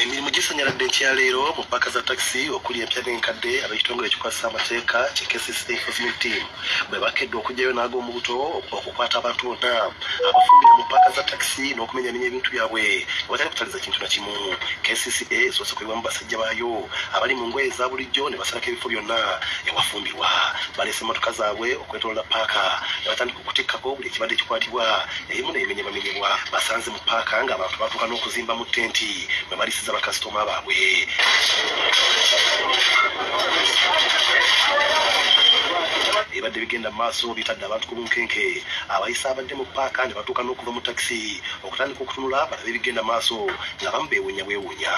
[SPEAKER 12] Emirimu gisanyaladde enkya leero mu paaka za takisi okuli empya n'enkadde ab'ekitongole ekikwasisa amateeka ki KCCA Enforcement Team bwe bakedde okuggyayo n'ag'omubuto okukwata abantu bonna abafumbira mu paaka za takisi n'okumenyamenya ebintu byabwe awatali kutaliza kintu na kimu. KCCA esoose kuyiwamu basajja baayo abali mu ngoye eza bulijjo ne basalako ebifo byonna ewafumbirwa. Baleese emmotoka zaabwe okwetoloola paaka ne batandika okutikkako buli ekibadde kikwatibwa ebimu ne bimenyebwamenyebwa. Basanze mu paaka ng'abantu batuuka n'okuzimbamu ttenti mwe baliisiza bakasitoma baabwe. Ebibadde bigenda mu maaso bitadde abantu ku bunkenke. Abayisa abadde mu paaka ne batuuka n'okuva mu takisi okutandika okutunula balabe ebigenda mu maaso ng'abamu beewuunya bwewuunya.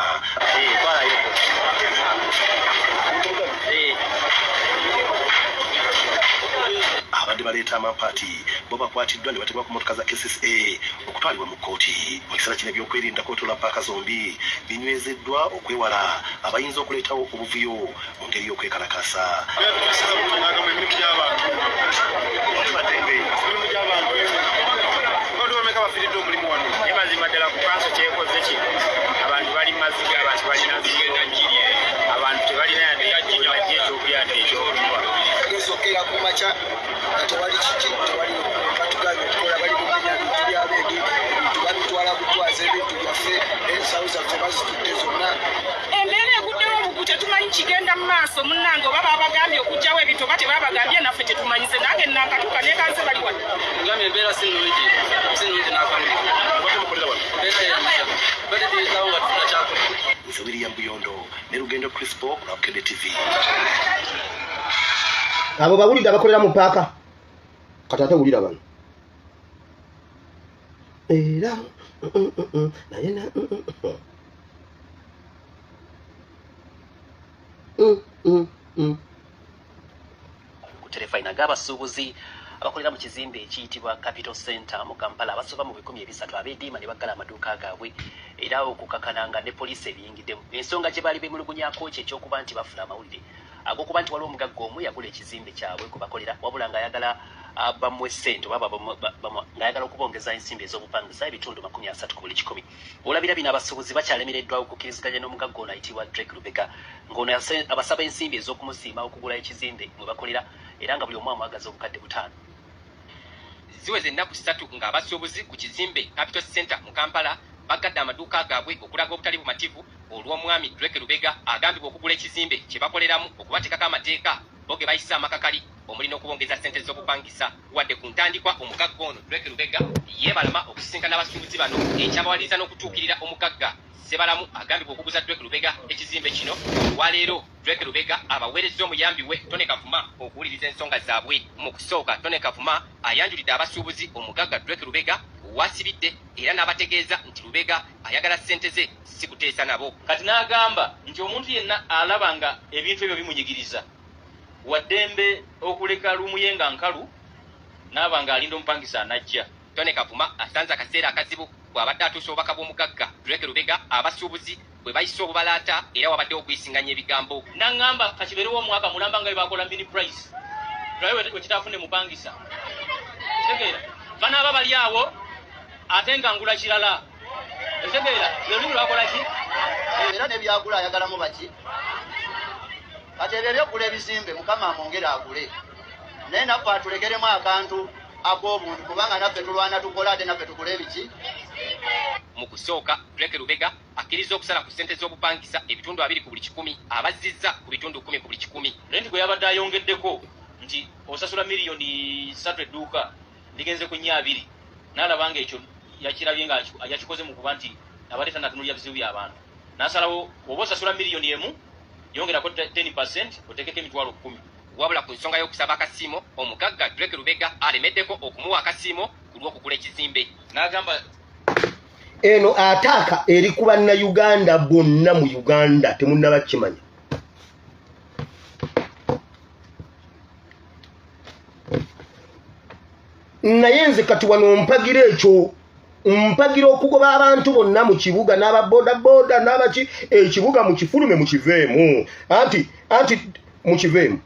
[SPEAKER 12] Abadde baleeta amampaati bo bakwatiddwa ne bateekwa ku mmotoka za KCCA okutwalibwa mu kkooti. Mu kiseera kino ebyokwerinda kwetoloola paaka zombi binywezeddwa okwewala abayinza okuleetawo obuvuyo mu ngeri y'okwekalakaasa.
[SPEAKER 13] Mazima ddala ku kanso kyekoze kino abantu bali maziga, abantu balina abantu tebalina yadde bajja ekyokulya yadde ekyokunywa.
[SPEAKER 14] Okera ku makya nga tewali kiki, tewali batugambye okukola, bali mumenya bintu byabendi, ebintu babitwala kutwaza ebintu byaffe, ensawo zaffe bazitutte zonna.
[SPEAKER 15] Embeera eguddewo obugu, tetumanyi kigenda mu maaso munnange, oba babagambye okuggyawo ebintu oba tebabagambye, naffe tetumanyize. Nange nankatuuka nekanze bali wano.
[SPEAKER 16] Ngambye embeera si nnungi, si nnungi n'akamu. Embeera yamisa badde tuyitawo nga tufuna kyakulya.
[SPEAKER 12] Nze William Buyondo ne Lugendo Crispo ku Bukedde TV.
[SPEAKER 1] Abo bawulidde abakolera mu paaka, kati ate wulira bano era naye na
[SPEAKER 4] ku terefayina g'abasuubuzi abakolera mu kizimbe ekiyitibwa Capital Center mu Kampala abasoba mu 300 abeediima ne baggala amaduuka gaabwe era okukakananga ne poliisi ebiyingiddemu. Ensonga gye baali beemulugunyaako kye ekyokuba nti bafuna amawulire ag'okuba nti waliwo omugagga omu yagula ekizimbe kyabwe kwe bakolera, wabula ng'ayagala bamuwe ssente oba ng'ayagala okubongeza ensimbi ez'obupangisa ebitundu 30 ku buli 100. Olabira bino abasuubuzi bakyalemereddwa okukkiriziganya n'omugagga ono ayitibwa Drake Lubega, ng'ono abasaba ensimbi ez'okumusiima okugula ekizimbe mwe bakolera era nga buli omu amwagaza obukadde 5.
[SPEAKER 17] Ziweze ennaku 3 ng'abasuubuzi ku kizimbe Capital Center mu Kampala bagadde amaduuka gaabwe okulaga obutali bumativu olw'omwami Drake Lubega agambibwa okugula ekizimbe kye bakoleramu okubateekako amateeka bo ge bayise amakakali omuli n'okubongeza ssente z'obupangisa. Wadde ku ntandikwa omugagga ono Drake Lubega yeebalama okusisinkana abasuubuzi bano ekyabawaliriza n'okutuukirira omugagga Ssebalamu agambibwa okuguza Drake Lubega ekizimbe kino. Olwaleero Drake Lubega abaweerezza omuyambi we Tony Kavuma okuwuliriza ensonga zaabwe. Mu kusooka Tony Kavuma ayanjulidde abasuubuzi omugagga Drake Lubega wasibidde era n'abategeeza nti Lubega ayagala ssente ze si kuteesa nabo.
[SPEAKER 16] Kati n'agamba nti omuntu yenna alaba nga ebintu ebyo bimunyigiriza waddembe okuleka luumu ye nga nkalu n'aba ng'alinda omupangisa anajja.
[SPEAKER 17] Tony Kavuma asanze akaseera akazibu bw'abadde atuusa obubaka bw'omugagga Drake Lubega abasuubuzi bwe bayise obubalaata era wabaddewo okuyisinganya ebigambo.
[SPEAKER 16] N'aŋŋamba kakibeerewo omwaka mulamba nga bwe bakola mini price tulabe we kitaafune mupangisa. Kitegeera banaaba bali awo ate nga ngula kirala. Kitegeera lwe lwakola ki?
[SPEAKER 18] Era ne byagula ayagalamu baki? Kati ebyo ebyokugula ebizimbe Mukama amwongere agule, naye naffe atulekeremu akantu ak'obuntu kubanga naffe tulwana tukola ate naffe tugule ebiki.
[SPEAKER 17] Mu kusooka Drake Lubega akkiriza okusala ku ssente z'obupangisa ebitundu 20 ku buli 100 abazzizza ku bitundu 10 ku buli 100.
[SPEAKER 16] Renti gwe yabadde ayongeddeko nti osasula miliyoni 3 edduuka ligenze ku 420, n'alaba ng'ekyo yakirabye nga yakikoze mu kuba nti abadde tannatunuulira bizibu by'abantu, n'asalawo oba osasula miliyoni 1 yongerako 10% oteekeko emitwalo 10.
[SPEAKER 17] Wabula ku nsonga y'okusaba akasiimo omugagga Drake Lubega alemeddeko okumuwa akasiimo ku lw'okugula ekizimbe.
[SPEAKER 16] N'agamba
[SPEAKER 1] eno ataaka eri ku bannayuganda bonna mu Uganda temunnaba kimanya. Naye nze kati wano mpagira ekyo, mpagira okugoba abantu bonna mu kibuga n'ababodaboda n'abaki, ekibuga mukifulume mukiveemu, anti mukiveemu.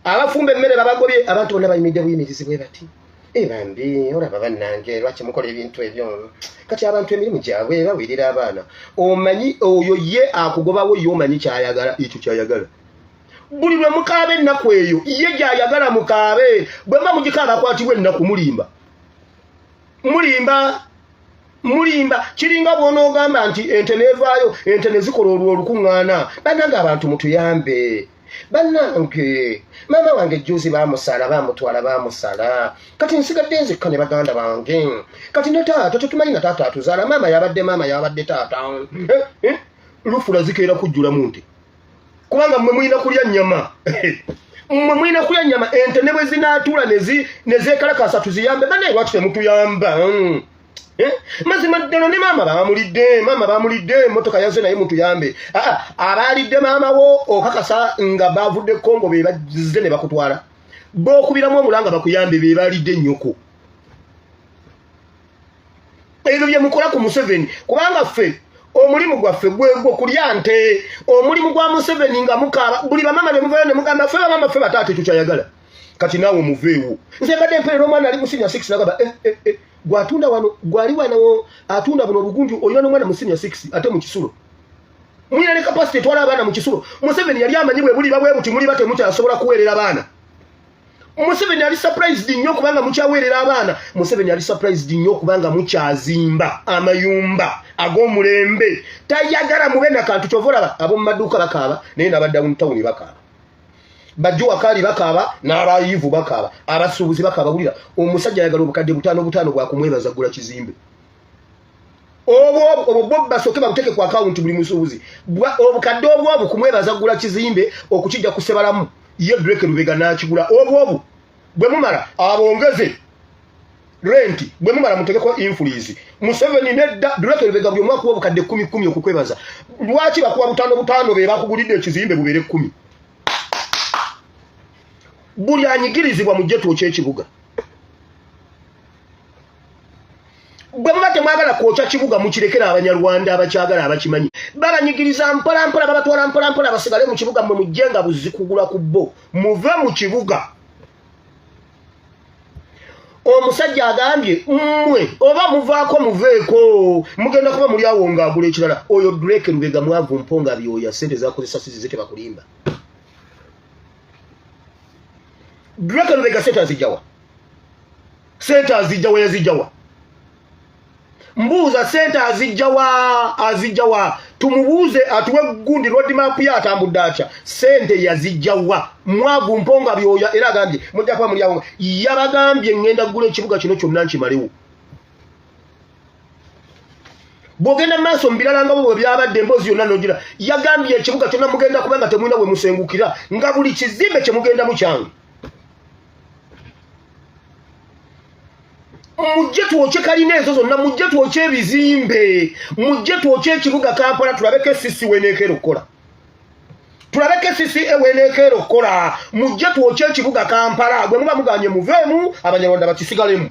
[SPEAKER 1] Abafumba emmere babagobye, abantu bonna bayimiridde buyimirizi bwe bati. Bambi olaba bannange, lwaki mukola ebintu ebyo? Kati abantu emirimu gyabwe bawirira abaana. Omanyi oyo ye akugobawo, ye omanyi kyayagala, ekyo kyayagala. Buli lwe mukaaba ennaku eyo ye gyayagala mukaabe. Bwe muba mugikaaba akwatibwa ennaku. Mulimba, mulimba, mulimba. Kiringa bw'onoogamba nti ente neevaayo, ente ne zikola olwo olukuŋŋaana. Bannange abantu mutuyambe, bannange. Maama wange juzi bamusala, bamutwala, bamusala. Kati nsigadde nzekka ne baganda bange. Kati ne taata tetumanyi nga taata atuzaala. Maama yabadde, maama yabadde taata. Eh, eh, lufula zikeera kujjulamu nte, kubanga mmwe mulina kulya nnyama, mmwe mulina kulya nnyama. Ente ne bwe zinaatuula ne zeekalakasa tuziyambe. Bannaye, lwaki temutuyamba? Eh? Mazima ddala ne maama bamulidde, maama bamulidde, emotoka yaze naye mutuyambe. Aa, abaalidde maama wo okakasa nga bavudde Kongo, be bazze ne bakutwala, bookubiramu omulanga bakuyambe, be balidde ennyoko. Ebyo bye mukola ku Museveni, kubanga ffe omulimu gwaffe gwegwo kulya nte. Omulimu gwa Museveni nga mukaaba buli bamama be muvayo ne mugamba ffe bamama, ffe bataata, ekyo kyayagala. Kati naawe muveewo. Nze mbadde mpeerera omwana ali mu senior 6, nagamba eh, eh, eh. Gwatunda wano, gwali wano atunda buno obugunju, olina n'omwana mu senior 6 ate mu kisulo. Mulina ne capacity etwala abaana mu kisulo. Museveni yali amanyi bwe buliba bwe buti muliba temukyasobola kuweerera baana. Museveni ali surprised nnyo kubanga mukyaweerera abaana. Museveni ali surprised nnyo kubanga mukyazimba amayumba ag'omulembe. Tayagala mube nakantu. Kyova olaba ab'omu maduuka bakaaba, naye n'aba downtown bakaaba, bajjuwakaali bakaaba, n'abayivu bakaaba, abasuubuzi bakaaba. Wulira, omusajja ayagala obukadde butaano butaano bwakumwebaza gula kizimbe. Obwo obwo bwo basooke babuteeke ku akawunti buli musuubuzi. Obukadde obwobu kumwebaza gula kizimbe okukijja ku Sebalamu, ye Drake Lubega n'akigula. Obwobu bwe mumala abongeze renti, bwe mumala mutegeko influence. Museveni nedda. Drake Lubega, buli omwaka obukadde kumi kumi okukwebaza. Lwaki bakuwa butaano butaano? Be bakugulidde ekizimbe bubeere 10. Buli anyigirizibwa mujje twokya ekibuga. Bwe muba temwagala kwokya kibuga, mukirekera Abanyarwanda abakyagala, abakimanyi. Babanyigiriza mpola mpola, babatwala mpola mpola, basigale mu kibuga. Mmwe mujje nga buzikugula ku bo, muve mu kibuga. Omusajja agambye mmwe oba muvaako muveeko, mugenda kuba muli awo ng'agula ekirala. Oyo Drake Lubega mwavu mponga byoya, sente zakozesa sizize, tebakulimba. Drake Lubega sente azijjawa? Sente azijjawa? Yazijjawa? Mbuuza, sente azijjawa? Azijjawa? Tumubuuze atuwe gundi roadmap ye, atambudde atya, sente yazijjawa? Mwavu mponga byoya, era agambye mujja kuba muli awo. Yabagambye ŋŋenda kugula ekibuga kino kyonna nkimalewo. Bw'ogenda mu maaso mu birala nga bwe byabadde, emboozi yonna nogira. Yagambye ekibuga kyonna mugenda kuba nga temulina we musengukira, nga buli kizimbe kye mugendamu kyange. Mujje twokye kalina ezo zonna, mujje twokye ebizimbe, mujje twokye ekibuga Kampala, tulabeko esisi weneekeera okukola, tulabeko esisi eweneekeera okukola. Mujje twokye ekibuga Kampala. Gwe muba muganye muveemu, Abanyarwanda bakisigalemu.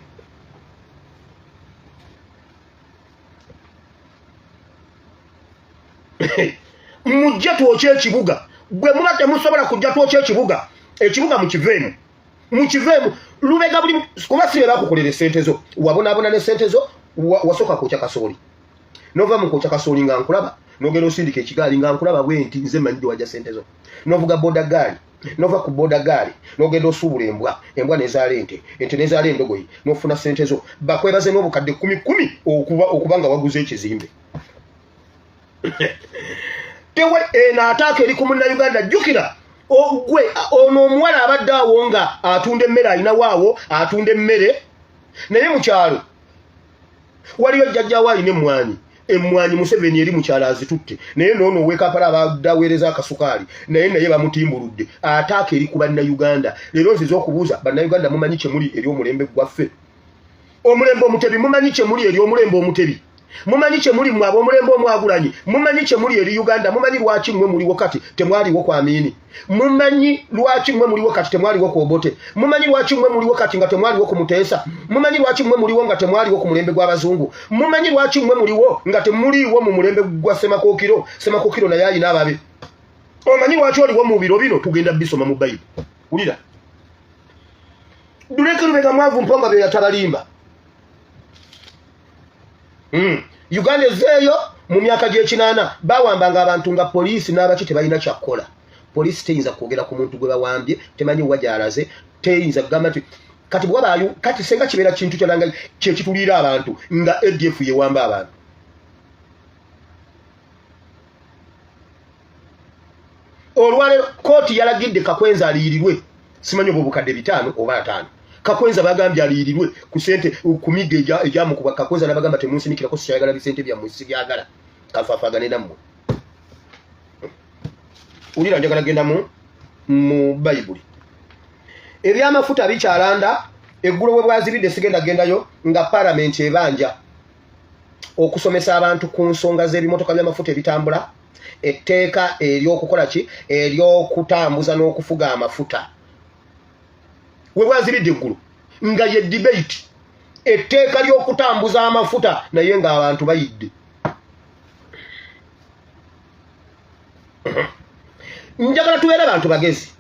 [SPEAKER 1] Mujje twokye ekibuga. Bwe muba temusobola kujja twokye ekibuga, ekibuga mukiveemu, mukiveemu. Lubega buli kuba si be bakukolera esente zo, wabonaabona ne sente zo. Wasooka kwokya kasooli, nova mu kwokya kasooli nga nkulaba, nogenda osindika ekigaali nga nkulaba bwe nti nze mmanyi gyewajja sente zo, novuga boda gaali, nova ku boda gaali nogenda osuubula embwa, embwa nezaala ente, ente nezaala endogoyi, nofuna sente zo. Bakwebaze n'obukadde kumi kumi okuba nga waguze ekizimbe. Tewe eno ataaka eri ku Munnayuganda. Jjukira ogwe ono omuwala abadde awo nga atunda emmere, alinawo awo atunda emmere, naye mukyalo waliyo jjajjawo alina emmwanyi. Emmwanyi Museveni eri mukyalo azitutte, naye noono ow'e Kampala abadde aweereza akasukaali naye bamutimbuludde. Ataaka eri ku Bannayuganda. Leero nziza okubuuza Bannayuganda, mumanyi kye muli eri omulembe gwaffe, omulembe Omutebi? Mumanyi kye muli eri omulembe Omutebi? Mumanyi kye muli mmwe ab'omulembe Omwagulanyi? Mumanyi kye muli eri Uganda? Mumanyi lwaki mmwe muliwo kati temwaliwo ku Amini? Mumanyi lwaki mmwe muliwo kati temwaliwo ku Obote? Mumanyi lwaki mmwe muliwo kati nga temwaliwo ku Muteesa? Mumanyi lwaki mmwe muliwo nga temwaliwo ku mulembe gw'abazungu? Mumanyi lwaki mmwe muliwo nga temuliiwo mu mulembe gwa Ssemakokiro? Ssemakokiro naye alina ababe. Omanyi lwaki oliwo mu biro bino? Tugenda bisoma mu Bayibuli. Wulira. Drake Lubega mwavu mponga bye yatabalimba. Uganda ezeeyo mu myaka gy'ekinaana bawambanga abantu nga poliisi n'abaki tebalina kyakukola. Poliisi teyinza kwogera ku muntu gwe bawambye, temanyi wa gy'alaze, teyinza kugamba nti kati bwabaayo kati senga kibeera kintu kyalanga kyekituliira abantu nga ADF yewamba abantu. Olwaleero kkooti yalagidde Kakwenza aliyirirwe, simanyi oba obukadde 5 oba 5. Kakwenza bagambye aliyirirwe ku sente ku miggo egyamukuba. Kakwenza n'abagamba temunsinikirako, sikyayagala bisente byammwe, sibyagala, kafaafagane nammwe. Wulira, njagala genda mu Bayibuli. Ebyamafuta bikyalanda eggulo bwe bwazibidde, sigenda gendayo nga palamenti ebanja okusomesa abantu ku nsonga z'ebimotoka by'amafuta ebitambula, etteeka ery'okukola ki, ery'okutambuza n'okufuga amafuta. We bwazibidde eggulo nga ye debate, etteeka ly'okutambuza amafuta, naye ng'abantu bayidde. Njagala tubeere bantu bagezi.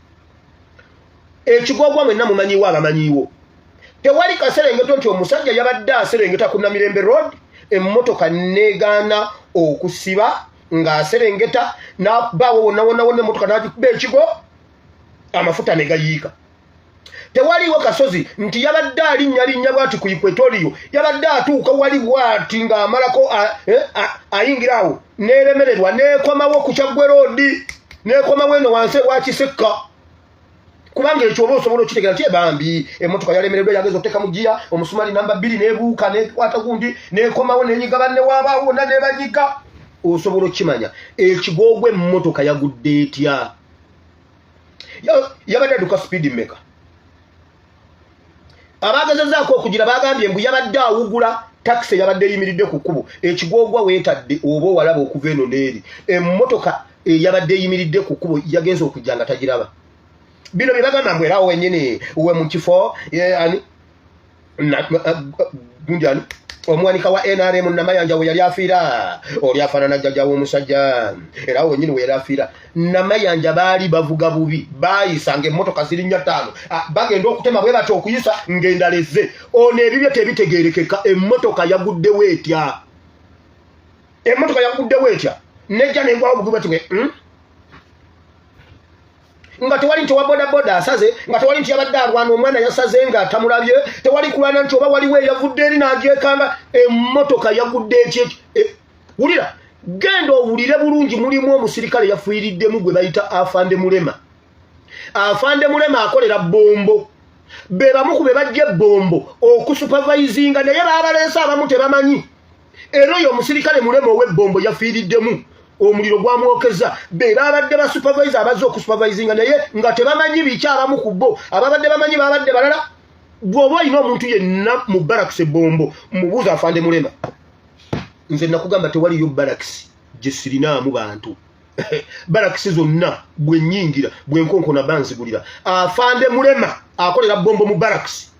[SPEAKER 1] Ekigwagwa mwenna mumanyiwo, abamanyiwo tewali kaserengeto nti omusajja yabadde aserengeta ku Namirembe Road, emmotoka negaana okusiba ng'aserengeta, nabaawo wonna wonna wonna, emmotoka n'agikuba ekigo, amafuta ne gayiika. Tewaliwo kasozi nti yabadde alinnya linnya bwati ku Equatorial, yabadde atuuka wali bwati ng'amalako ayingira awo, n'eremererwa n'ekomawo ku Kyaggwe Road, n'ekomawo eno wansi ewa Kisekka. Kubanga ekyo oba osobola okitegeera nti ebambi emmotoka yalemereddwa, yageza okuteeka mu giya omusumali namba 2, n'ebuuka n'ekwata gundi, n'ekomawo n'enyiga banne waabaawo wonna n'ebanyiga, osobola okukimanya. Ekigoogwa emmotoka yagudde etya? Yabadde adduka sipiidi mmeka? Abagezezaako okugira bagambye mbu yabadde awugula takisi eyabadde eyimiridde ku kkubo. Ekigwogwa weetadde oba owalaba okuva eno n'eri, emmotoka eyabadde eyimiridde ku kkubo yagenza okujja nga tagiraba. Bino bye bagamba mbu era wenyini we mu kifo ani gundi ani omuwanika wa NRM Namayanja we yali afiira, oli afaanana jjajja w'omusajja, era wenyini we yali afiira. Namayanja baali bavuga bubi, baayisa ng'emmotoka zirinnya 5, bagenda okutema bwe batyo okuyisa ng'endala ezze. Ono ebibyo tebitegeerekeka. Emmotoka yaguddewo etya? Emmotoka yaguddewo etya? Nejja nengwawo bugubi bati bwe Nga tewali nti owa bodaboda asaze, nga tewali nti yabadde alwana omwana yasaze nga tamulabye, tewali kulwana nti oba waliwo eyavudde eri n'agyekanga. Emmotoka yagudde etya? Wulira, genda owulire bulungi. Mulimu omusirikale yafiiriddemu gwe bayita Afande Mulema. Afande Mulema akolera Bombo, be bamu ku be bajja ebbombo okusupervisinga, naye baabaleese abamu tebamanyi. Era oyo omusirikale Mulema ow'ebbombo yafiiriddemu, omuliro gwamwokeza. Be babadde ba supervisor abazze okusupervisinga, naye nga tebamanyi biki. Abamu ku bo ababadde bamanyi babadde balala. Bw'oba olina omuntu yenna mu barracks ebbombo, mubuuza Afande Mulema. Nze nakugamba tewaliyo barracks gye sirinaamu bantu. Barracks zonna bwe nnyingira, bwe nkonkona banzigulira. Afande Mulema akolera Bombo mu barracks.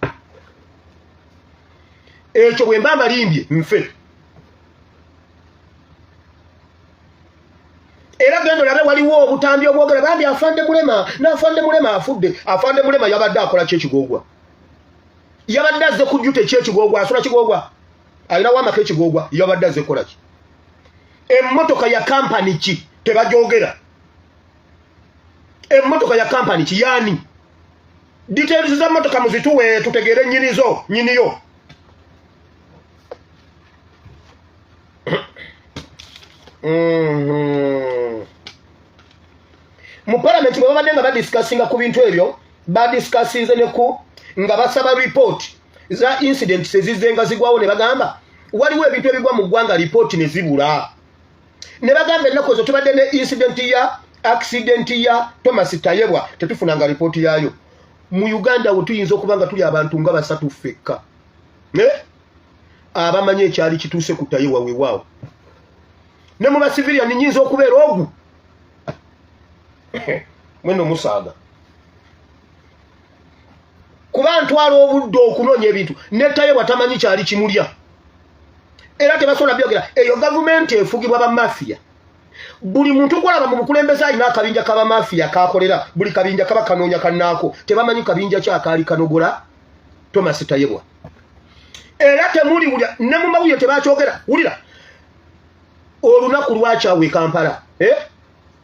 [SPEAKER 1] Ekyo bwe mba mbalimbye nfe. Era genda olabe, waliwo obutambi obwogera bambi Afande Mulema n'Afande Mulema afudde. Afande Mulema yabadde akola ki ekigogwa? Yabadde azze kujjuta ekyekigogwa? Asula Kigogwa, alinawo amaka ekigogwa. Yabadde azze kukola ki? Emmotoka ya kampani ki? Tebajogera. Emmotoka ya kampani ki? Yani details za mmotoka muzituwe tutegeere nyinizo, nyiniyo. Mu palamenti bwe babadde nga badiscussinga ku bintu ebyo, badiscussinze ne ku nga basaba report za incidents ezizenga zigwawo, ne bagamba waliwo ebintu ebigwa mu ggwanga report ne zibula. Ne bagamba ennaku ezo tubadde ne incident ya accident ya Thomas Tayebwa, tetufunanga report yaayo. Mu Uganda we tuyinza okuba nga tuli abantu nga basatu ffekka abamanyi ekyali kituuse ku Tayebwa. Weewaawo ne mu basivilian nyinza okubeera ogu mweno musaaga, kuba ntwala obudde okunoonya ebintu. Ne Tayebwa tamanyi kyali kimulya, era tebasobola byogera. Eyo gavumenti efugibwa bamafiya. Buli muntu gwolaba mu bukulembeze alina akabinja k'abamafiya kakolera. Buli kabinja kaba kanoonya kannaako. Tebamanyi kabinja ki akaali kanogola. Thomas Tayebwa. Era temuli wulira ne mu mawulire tebakyogera. Wulira olunaku lwakyawe e Kampala, eh?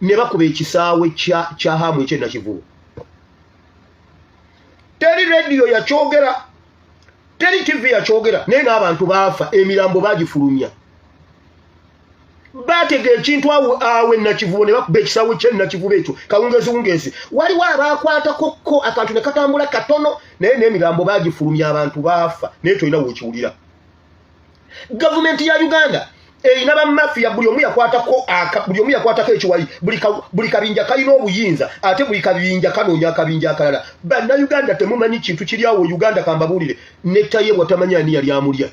[SPEAKER 1] Ne bakuba ekisaawe kya Hamu eky'e Nakivubo. Teri rediyo yakyogera, teri TV yakyogera, naye ng'abantu baafa, emirambo bagifulumya. Baatega ekintu awo e Nakivubo ne bakuba ekisaawe ky'e Nakivubo ekyo kawungeezi wungeezi. Waliwo abaakwatako ko akantu ne katambula katono, naye n'emirambo bagifulumya, abantu baafa, naye tolina w'okiwulira. Gavumenti ya Uganda erina bamafiya, buli omu yakwatako buli omu yakwatako ekiwayi, buli kabinja kalina obuyinza, ate buli kabinja kanoonya akabinja akalala. Bannayuganda temumanyi kintu kiri awo Uganda, kambabuulire. Ne Tayebwa tamanyi ani yali amulya.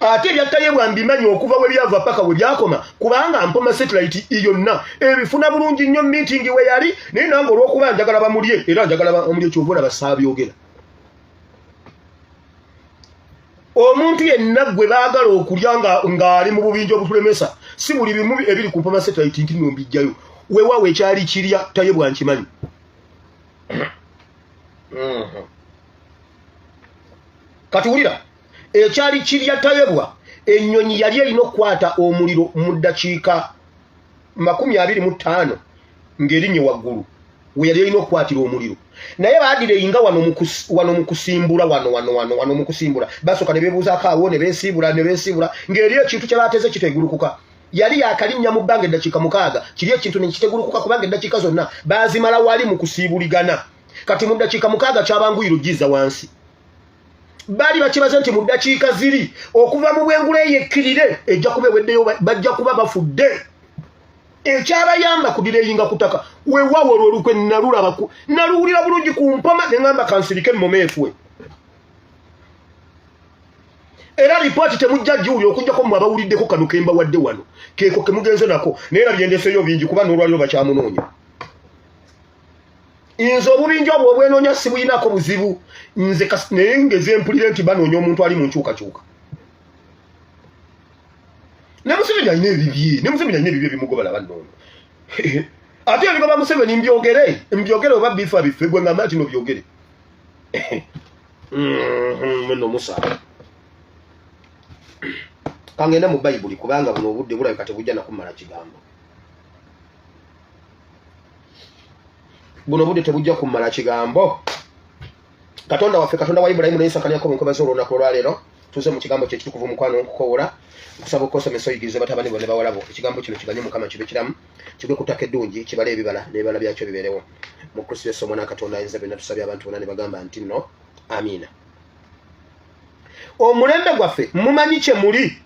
[SPEAKER 1] Ate ebya Tayebwa mbimanyi okuva we byava paka we byakoma, kubanga Mpoma satellite yonna ebifuna bulungi nnyo meeting we yali, naye nange olw'okuba njagala bamulye, era njagala bamulye, kyova olaba saabyogera. Omuntu yenna gwe baagala okulya ng'ali mu bubinja obutulemesa, si buli bimu ebiri ku Mpoma satellite nti nno mbijjayo. Weewaawo ekyali kirya Tayebwa nkimanyi. Kati wulira, ekyali kirya Tayebwa, ennyonyi yali erina okukwata omuliro mu ddakiika 25 ng'erinnye waggulu we yali erina okukwatira omuliro, naye baadireyinga wano mu kusimbula, wano wano wano wano mu kusimbula, basooka ne beebuuzaako awo, ne beesiibula, ne beesiibula, ng'eri ekintu kye baateze kitegulukuka. Yali yakalinnya mu bbanga eddakiika 6, kiri ekintu ne kitegulukuka, kubanga eddakiika zonna baazimala wali mu kusiibuligana. Kati mu ddakiika 6 kyabanguyira oggizza wansi. Baali bakibaze nti mu ddakiika ziri okuva mu bwengula eyo ekkirire ejja kuba eweddeyo, bajja kuba bafudde. Ekyabayamba kudireyinga ku ttaka. Weewaawo olwo olukwe nalulaba, naluwulira bulungi ku Mpoma, ne ŋŋamba kansirike emmome efwe. Era ripooti temujja giwulira okuggyako mmwe abawuliddeko kano ke mbawadde wano, keeko ke mugenze nako, naye era byendeseeyo bingi, kuba n'olwaliro bakyamunoonya. Nze obubinja obwo obwenoonya sibuyinako buzibu, nze naye ngeze mpulire nti banoonya omuntu ali mu nkyukakyuka. Ne Museveni alina ebibye, ne Museveni alina ebibye bimugoba, laba nno. Ate ebigoba Museveni mbyogere, mbyogere oba bifa bife, gwe ngamba nti no byogere. Nno Musa. Kangende mu Bayibuli, kubanga buno obudde bulabika tebujja na kumala kigambo. Buno obudde tebujja kumala kigambo. Katonda waffe, Katonda wa Ibulayimu ne Isaka ne Yakobo, nkwebaza olunaku olwaleero. Tuze mu kigambo kye ekitukuvu, mukwano nkukowoola, nkusaba okukosomesa, oyigirize batabani bo ne bawala bo. Ekigambo kino kiganye Mukama kibe kiramu, kigwe ku ttaka eddungi, kibale ebibala, n'ebibala byakyo bibeerewo. Mu Kristo Yesu Omwana wa Katonda ayinza byonna tusabye, abantu bonna ne bagamba nti nno amiina. Omulembe gwaffe mumanyi kye muli,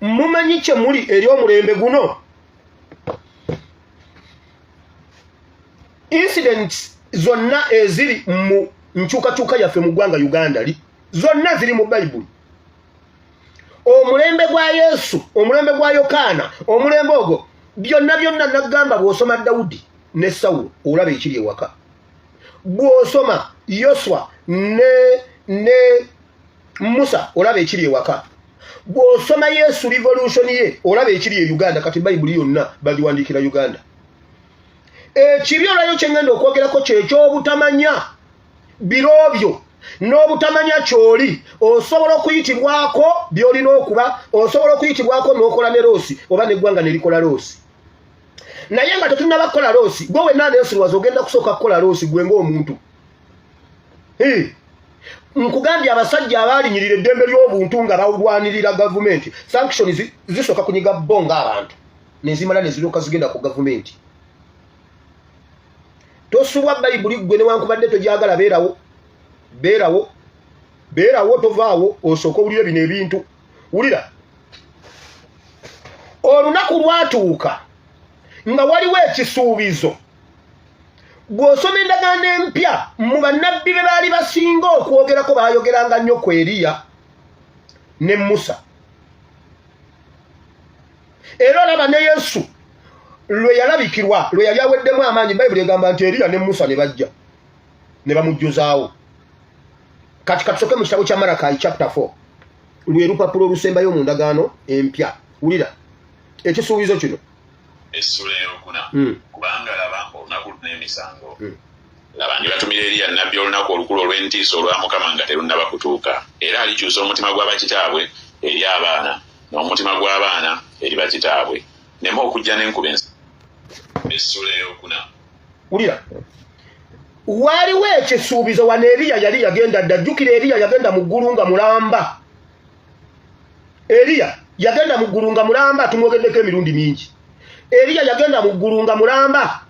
[SPEAKER 1] mumanyi kye muli eri omulembe guno. Incidents zonna eziri mu nkyukakyuka yaffe mu ggwanga Uganda zonna ziri mu Bayibuli. Omulembe gwa Yesu, omulembe gwa Yokaana, omulembe ogwo byonna byonna nagamba, bw'osoma Dawudi ne Sawulo olaba ekiri ewaka, bw'osoma Yoswa ne Musa olaba ekiri ewaka, bw'osoma Yesu revolution ye olaba ekiri e Uganda. Kati Bayibuli yonna bagiwandiikira Uganda. Ekibi olwayo kye ŋŋenda okwogerako kyekyobutamanya biro byo n'obutamanya ky'oli. Osobola okuyitibwako by'olina okuba, osobola okuyitibwako n'okola ne loss, oba n'eggwanga ne likola loss, naye nga tetunnaba kukola loss. Gwe wenna neesirwaza ogenda kusooka kukola loss gwe ng'omuntu. Nkugambye, abasajja abaalinyirira eddembe ly'obuntu nga balwanirira gavumenti, sanction zisooka kunyiga bo ng'abantu, nezimala neziryoka zigenda ku gavumenti. Tosubwa Bayibuli ggwe, newankubadde togyagala, beerawo, beerawo, beerawo, tovaawo, osooka owulire bino ebintu. Wulira, olunaku lwatuuka nga waliwo ekisuubizo. Bw'osoma endagaano empya, mu bannabbi be baali basinga okwogerako, baayogeranga nnyo ku Eriya ne Musa. Era olaba ne Yesu lwe yalabikirwa, lwe yali aweddemu amaanyi, Bayibuli egamba nti Eriya ne Musa ne bajja ne bamujjuzaawo. Kati katusooke mu kitabo kya Malakayi chapter 4, lwe lupapula olusembayo mu ndagaano empya. Wulira ekisuubizo kino.
[SPEAKER 19] Essula eyokuna. Kubanga laba, olunaku luna emisango. Laba, ndibatumira Eriya nnabbi olunaku olukulu olw'entiisa olwa Mukama nga terunnaba kutuuka. Era alikyusa omutima gwa bakitaabwe eri abaana, n'omutima gw'abaana eri bakitaabwe, nneme okujja ne nkuba ensi. Essuula ey'okuna.
[SPEAKER 1] Wulira, waaliwo ekisuubizo wano. Eriya yali yagenda dda. Jjukira, Eriya yagenda mu ggulu nga mulamba. Eriya yagenda mu ggulu nga mulamba, tumwogeddeko emirundi mingi. Eriya yagenda mu ggulu nga mulamba.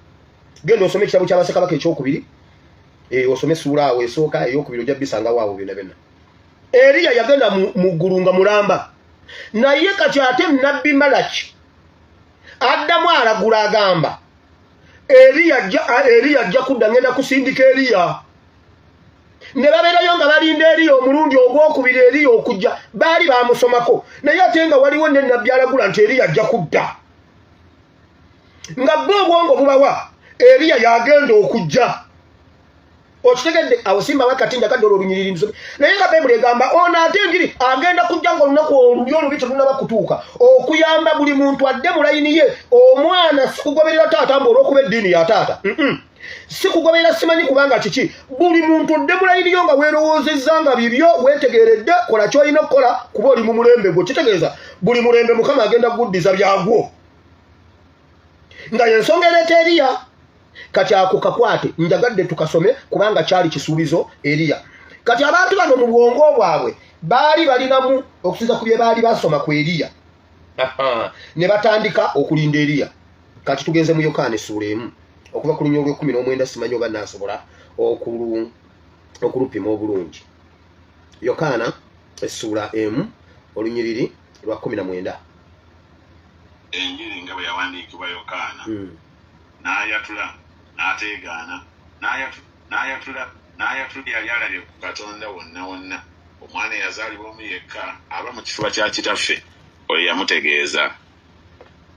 [SPEAKER 1] Genda osome ekitabo ky'Abasekabaka ekyokubiri, osome essuula awo esooka, eyokubiri, ojja bisangawo awo byonna byonna. Eriya yagenda mu ggulu nga mulamba, naye kati ate nabbi Malaki addamu alagula, agamba Eriya ajja kudda, ngenda kusindika Eriya. Ne babeerayo nga balinda Eriya omulundi ogwokubiri. Eriya okujja baali bamusomako, naye ate nga waliwo ne nabbi alagula nti Eriya ajja kudda, nga bo obwongo bubawa Eriya yagenda okujja. Okitegedde? Awo simba wakati njagadde olwo olunyiriri nsome, naye nga Bayibuli egamba ono ate enjiri agenda kujja nga olunaku olubi olubi telunaba kutuuka, okuyamba buli muntu adde mu layini ye. Omwana si kugoberera taata mbu olw'okuba eddiini ya taata, si kugoberera simanyi kubanga kiki. Buli muntu odde mu layini yo nga weerowoozezza nga bibyo, weetegeredde, kola ky'olina okukola kuba oli mu mulembe gwo. Kitegeeza buli mulembe Mukama agenda kuguddiza byagwo, nga yensonga ereeta Eriya. Kati ako kakwate, njagadde tukasome kubanga kyali kisuubizo Eriya. Kati abantu bano mu bwongo bwabwe baali balinamu okusinza ku bye baali basoma ku Eriya, ne batandika okulinda Eriya. Kati tugenze mu Yokaana essuula 1 okuva ku lunya olw'e19. Simanyi oba naasobola okulupima obulungi. Yokaana essuula 1, olunyiriri lwa 19.
[SPEAKER 19] Enjiri nga bwe yawandiikibwa Yokaana. N'ayatula n'ateegaana, n'ayatula n'ayatula yali alabye ku Katonda wonna wonna, Omwana eyazaalibwa omu yekka aba mu kifuba kya Kitaffe, oyo yamutegeeza.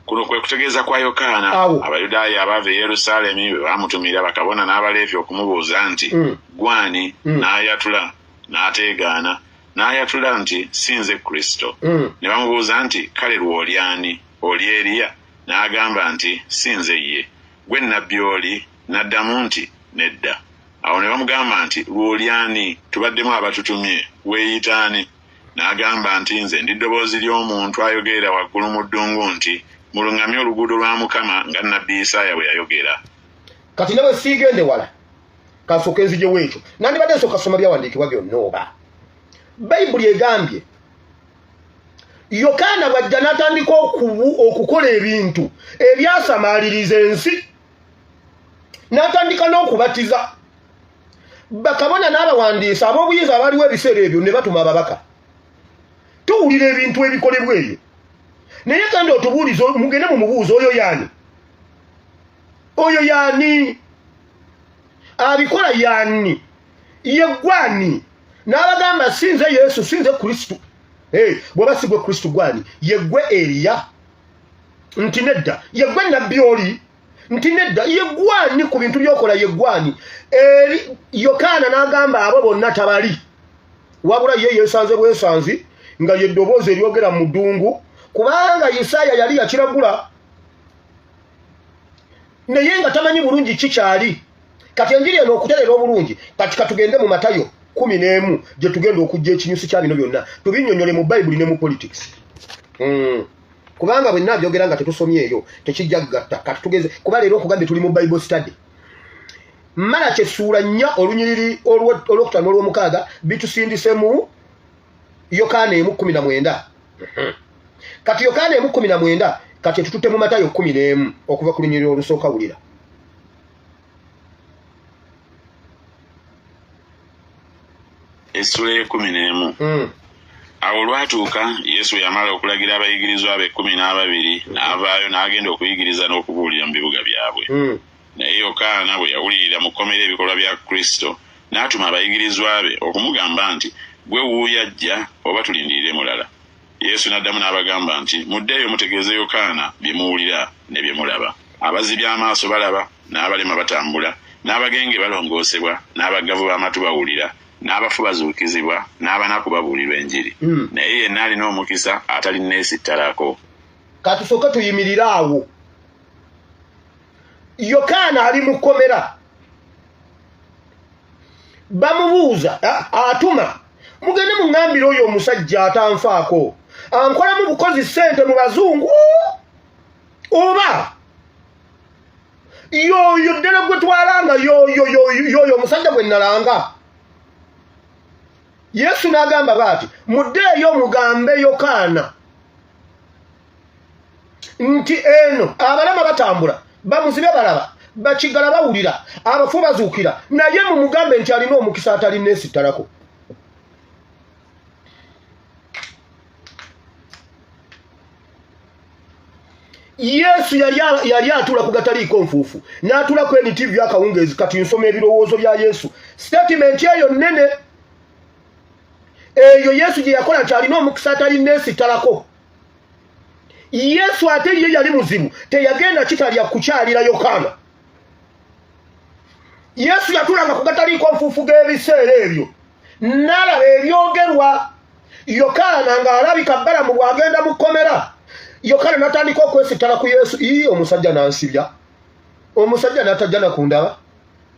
[SPEAKER 19] Kuno kwe kutegeeza kwa Yokaana.
[SPEAKER 1] Awo.
[SPEAKER 19] Abayudaaya abaava e Yerusaalemi bwe baamutumira bakabona n'Abaleevi okumubuuza nti, Ggwe ani? N'ayatula n'ateegaana, n'ayatula nti, Si nze Kristo. Ne bamubuuza nti, Kale lw'oli ani? Oli Eriya? N'agamba nti, Si nze ye. Ggwe nnabbi oli? N'addamu nti, Nedda. Awo ne bamugamba nti, Lw'oli ani? Tubaddemu abatutumye. Weeyita ani? N'agamba nti, Nze ndi ddoboozi ly'omuntu ayogerera waggulu mu ddungu nti, Muluŋŋamye oluguudo lwa Mukama, nga nnabbi Isaaya bwe yayogera.
[SPEAKER 1] Kati ne bwe siigende wala, kansooke nzijewo ekyo. Nandibadde nsooka soma byawandiikibwa byonna oba Bayibuli egambye. Yokaana bw'ajja n'atandika okukola ebintu ebyasamaaliriza ensi, n'atandika n'okubatiza, bakabona n'abawandiisi ab'obuyinza abaliwo ebiseera ebyo ne batuma ababaka, "Tuwulira ebintu ebikolebwa eyo, naye genda otubuulize, mugende mumubuuze oyo yaani, oyo yaani abikola, yaani ye gwani?" N'abagamba, "Sinze Yesu, sinze Kristo." "Bw'oba si gwe Kristo, gwani? Ye gwe Eriya?" Nti, "Nedda." "Ye gwe nabbi oli?" Nti, "Nedda." "Ye gwani ku bintu by'okola, ye gwani?" Eri Yokaana n'agamba abo bonna tabali, wabula ye yeesanze bwesanzi nga ye ddoboozi eryogera mu ddungu, kubanga Isaaya yali yakiragula, naye nga tamanyi bulungi kikyali. Kati enjiri eno okuterera obulungi, kati katugende mu Matayo 11 gye tugenda okujja ekinyusi kya bino byonna, tubinnyonnyole mu Bayibuli ne mu politics. Kubanga bwe naabyogera nga tetusomye eyo tekijja kugatta. Kati tugeze, kuba leero okugambye tuli mu Bible study. Malaki essuula 4, olunyiriri olwokutaano, olwomukaaga bitusindise mu Yokaana 1:19. Kati Yokaana 1:19, kati etututte mu Matayo 11 okuva ku lunyiriri olusooka. Wulira.
[SPEAKER 19] Essula ey'e11. Awo olwatuuka, Yesu bwe yamala okulagira abayigirizwa be 12, n'avaayo n'agenda okuyigiriza n'okubuulira mu bibuga byabwe. Naye Yokaana bwe yawulirira mu kkomera ebikolwa bya Kristo, n'atuma abayigirizwa be okumugamba nti, Ggwe wuuyo ajja, oba tulindirire mulala? Yesu n'addamu n'abagamba nti, Muddeeyo mutegeeze Yokaana bye muwulira ne bye mulaba. Abazibye amaaso balaba, n'abalema batambula, n'abagenge balongoosebwa, n'abaggavu b'amatu bawulira, n'abafu bazuukizibwa, n'abanaku babuulirwa enjiri. Naye yenna alina omukisa atalinneesittalako.
[SPEAKER 1] Katusooke tuyimirire awo. Yokaana ali mu kkomera. Bamubuuza, atuma, mugende muŋŋambire oyo omusajja atanfaako, ankolamu bukozi ssente mu bazungu, oba yoyo ddala gwe twalanga, yoyo yoyo omusajja gwe nalanga. Yesu n'agamba bw'ati, muddeeyo mugambe Yokaana nti eno abalama batambula, bamuzibe balaba, bakigala bawulira, abafu bazuukira, naye mumugambe nti alina omukisa atalina esittalako. Yesu yali atuula ku gataliiko nfuufu, n'atuula ku NTV akawungeezi. Kati nsoma ebirowoozo bya Yesu, sitatimenti eyo nnene eyo Yesu gye yakola nti alina omukisa atalina esittalako. Yesu ate ye yali muzibu, teyagenda kitalya kukyalira Yokaana. Yesu yatuulanga ku gataliiko nfuufu g'ebiseera ebyo, n'alaba ebyogerwa. Yokaana ng'alabika Balamu bw'agenda mu kkomera, Yokaana n'atandika okwesittala ku Yesu. Ii, omusajja n'ansibya, omusajja n'atajja na kundaba,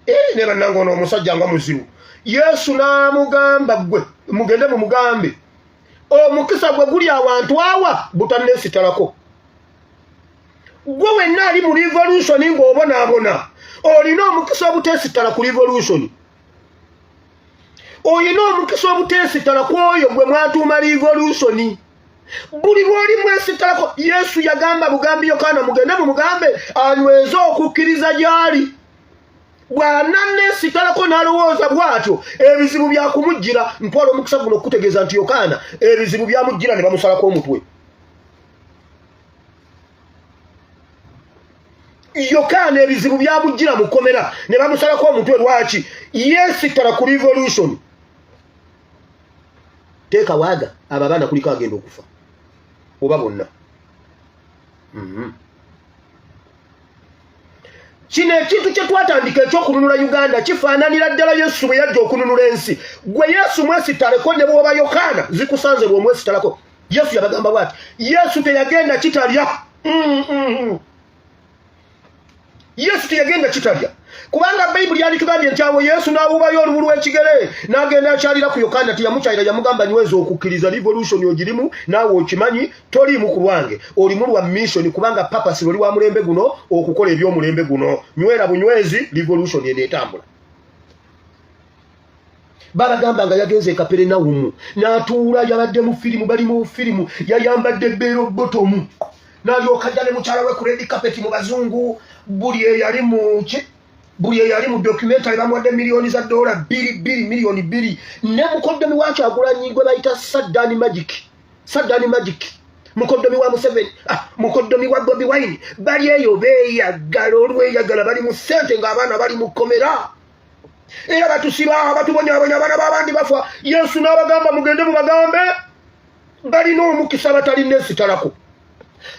[SPEAKER 1] ee, ne bannange ono omusajja nga muzibu. Yesu n'amugamba, ggwe mugende mumugambe omukisa gwe guli awantu awa butanneesitalako. Gwe wenna ali mu revolution ng'obonaabona, olina omukisa obuteesittala ku revolution. Olina omukisa obuteesittala ku oyo gwe mwatuuma revolution. Buli lw'oli mwesittalako, Yesu yagamba bugambi Yokaana, mugende mumugambe anyweze okukkiriza gy'ali. Bw'ananneesitalako n'alowooza bw'atyo, ebizibu byakumujjira. Ntwala omukisa guno okukutegeeza nti Yokaana ebizibu byamujjira ne bamusalako omutwe. Yokaana ebizibu byamujjira mu kkomera ne bamusalako omutwe. Lwaki? Yeesittala ku revolution. Teeka waaga abo abaana kuliko agenda okufa oba bonna. Kino ekintu kye twatandika ekyokununula Uganda kifaananira ddala Yesu bwe yajja okununula ensi. Gwe Yesu mwesittaleko, ne bw'oba Yokaana zikusanze bw'omwesittalako. Yesu yabagamba bw'ati, Yesu teyagenda kitalya. Yesu teyagenda kitalya, kubanga Bayibuli yanditugambye nti awo Yesu n'awubayo olubu lw'ekigere n'agenda akyalira ku Yokaana. Teyamukyalira, yamugamba nyweza okukkiriza, revolution ogirimu naawe okimanyi, toliimu ku lwange, olimu lwa mission, kubanga papasi loli wa mulembe guno okukola eby'omulembe guno. Nywera bunywezi, revolution eno etambula. Babagamba nga yagenze e Kaperenawumu n'atuula, yabadde mu firimu, bali mu firimu, yayambadde bell bottom, n'alyoka ajja ne mukyala we ku red carpet mu bazungu. Buli eyali mu ki, buli eyali mu documentary bamuwadde miliyoni za dola bbiri bbiri, miliyoni bbiri. Ne mukoddomi wa Kyagulanyi gwe bayita Saddani Magic, Saddani Magic, mukoddomi wa Museveni, mukoddomi wa Bobi Wine, bali eyo beeyagala olweyagala, bali mu ssente ng'abaana bali mu kkomera, era batusiba, batubonyabonya, abaana b'abandi bafa. Yesu n'abagamba, mugende mubagambe balina omukisa batalina esitalako.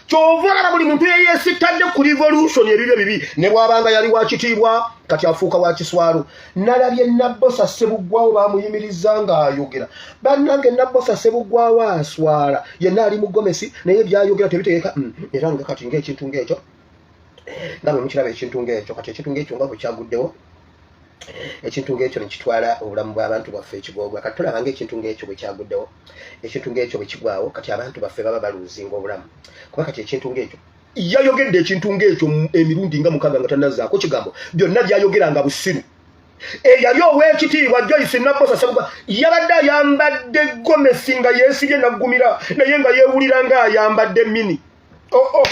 [SPEAKER 1] Kyova olaba buli muntu yeyeesittadde ku revolution ebibyo bibi, ne bw'abanga yali wa kitiibwa, kati afuuka wa kiswalo. Nalabye Nabbosa Ssebuggwawo bamuyimiriza ng'ayogera. Bannange, Nabbosa Ssebuggwawo aswala, yenna ali mu gomesi, naye byayogera tebitegeeka. Era nga kati ng'ekintu ng'ekyo, nga bwe mukiraba, ekintu ng'ekyo kati, ekintu ng'ekyo nga bwe kyaguddewo, ekintu ng'ekyo ne kitwala obulamu bw'abantu baffe ekigoogwa. Kati tulaba ng'ekintu ng'ekyo bwe kyaguddewo, ekintu ng'ekyo bwe kigwawo, kati abantu baffe baba baluuzinga obulamu, kuba kati ekintu ng'ekyo, yayogedde ekintu ng'ekyo emirundi nga 6 nga tanazzaako kigambo. Byonna byayogera nga busiru. Eyali ow'ekitiibwa Joyce Nabbosa Ssebuggwa yabadde ayambadde gomesi nga yeesibye naggumira, naye nga yeewulira ng'ayambadde mini. Oh, oh.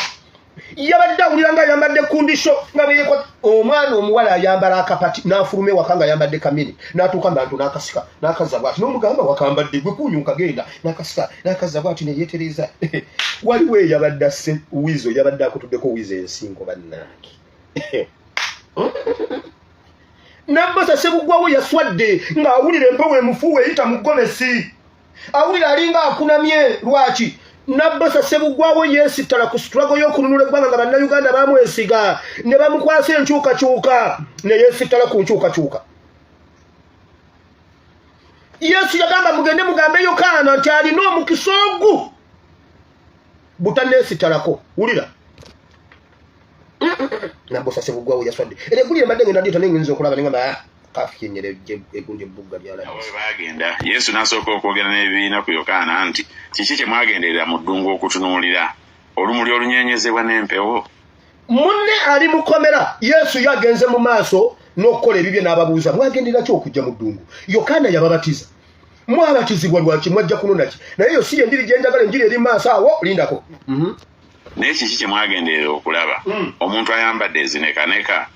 [SPEAKER 1] Yabadde awulira nga ayambadde kundisho nga bweyekwa. Omwana omuwala ayambala akapati n'afuluma ewaka nga ayambadde kamini, n'atuuka mu bantu n'akasika n'akazza bwati, n'omugamba wakambadde gwe kunyuka, genda n'akasika n'akazza bwati neyeetereza. Waliwo eyabadde asse wizo, yabadde akutuddeko wizo ensingo. Bannange, Nabbosa Ssebuggwawo yaswadde ng'awulira empewo emufuuwa eyita mu gomesi, awulira alinga akunamye. Lwaki Nabbosa Ssebuggwawo yeesittala ku struggle y'okununula eggwanga, nga Bannayuganda bamwesiga ne bamukwasa enkyukakyuka, ne yeesittala ku nkyukakyuka? Yesu yagamba, mugende mugambe Yokaana nti alina omukisa ogu butaneesittalako. Wulira, Nabbosa Ssebuggwawo yaswadde. Era eggulire mbadde ngenda dita, naye ngiyinza okulaba nengamba, ah, Kafi yenyere egundi ebbugga
[SPEAKER 19] lyalabise. Baagenda, Yesu n'asooka okwogera n'ebibiina ku Yokaana nti, Kiki kye mwagenderera mu ddungu okutunuulira? Olumuli olunyeenyezebwa n'empewo?
[SPEAKER 1] Munne ali mu kkomera, Yesu yagenze mu maaso n'okukola ebibye n'ababuuza, mwagenderera ki okujja mu ddungu? Yokaana yababatiza. Mwabatizibwa lwaki? Mwajja kunona ki? Naye eyo si y'enjiri gye njagala, enjiri eri mu maaso awo, lindako.
[SPEAKER 19] Naye kiki kye mwagenderera okulaba? Omuntu ayambadde ezinekaneka?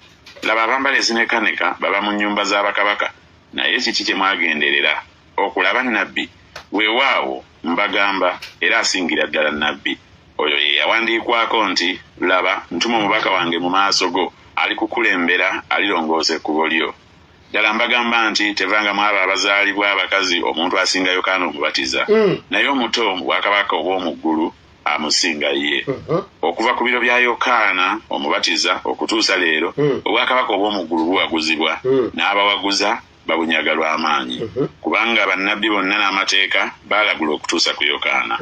[SPEAKER 19] Laba, abambala ezinekaneka baba mu nnyumba za bakabaka. Naye kiki kye mwagenderera okulaba? Nnabbi? Weewaawo, mbagamba, era asingira ddala nnabbi. Oyo ye yawandiikwako nti, Laba, ntuma omubaka wange mu maaso go, alikukulembera, alirongoosa ekkubo lyo. Ddala mbagamba nti, tevanga mu abo abazaalibwa abakazi omuntu asinga Yokaana Omubatiza, naye omuto mu bwakabaka obw'omu ggulu amusinga ye. Okuva ku biro bya Yokaana Omubatiza okutuusa leero, obwakabaka obw'omu ggulu buwaguzibwa, n'abawaguza babunyaga lwa maanyi. Kubanga bannabbi bonna n'amateeka baalagula okutuusa ku Yokaana.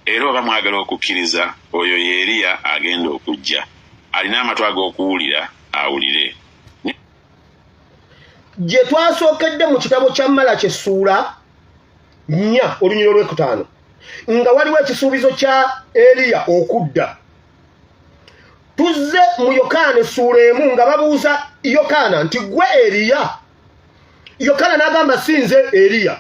[SPEAKER 19] Era oba mwagala okukkiriza, oyo ye Eriya agenda okujja. Alina amatu ag'okuwulira, awulire.
[SPEAKER 1] Gye twasookedde mu kitabo kya Malaki essuula 4 olunyiriri olwekutaano, nga waliwo ekisuubizo kya Eriya okudda. Tuzze mu Yokaana essuula 1 nga babuuza Yokaana nti gwe Eriya? Yokaana n'agamba si nze Eriya.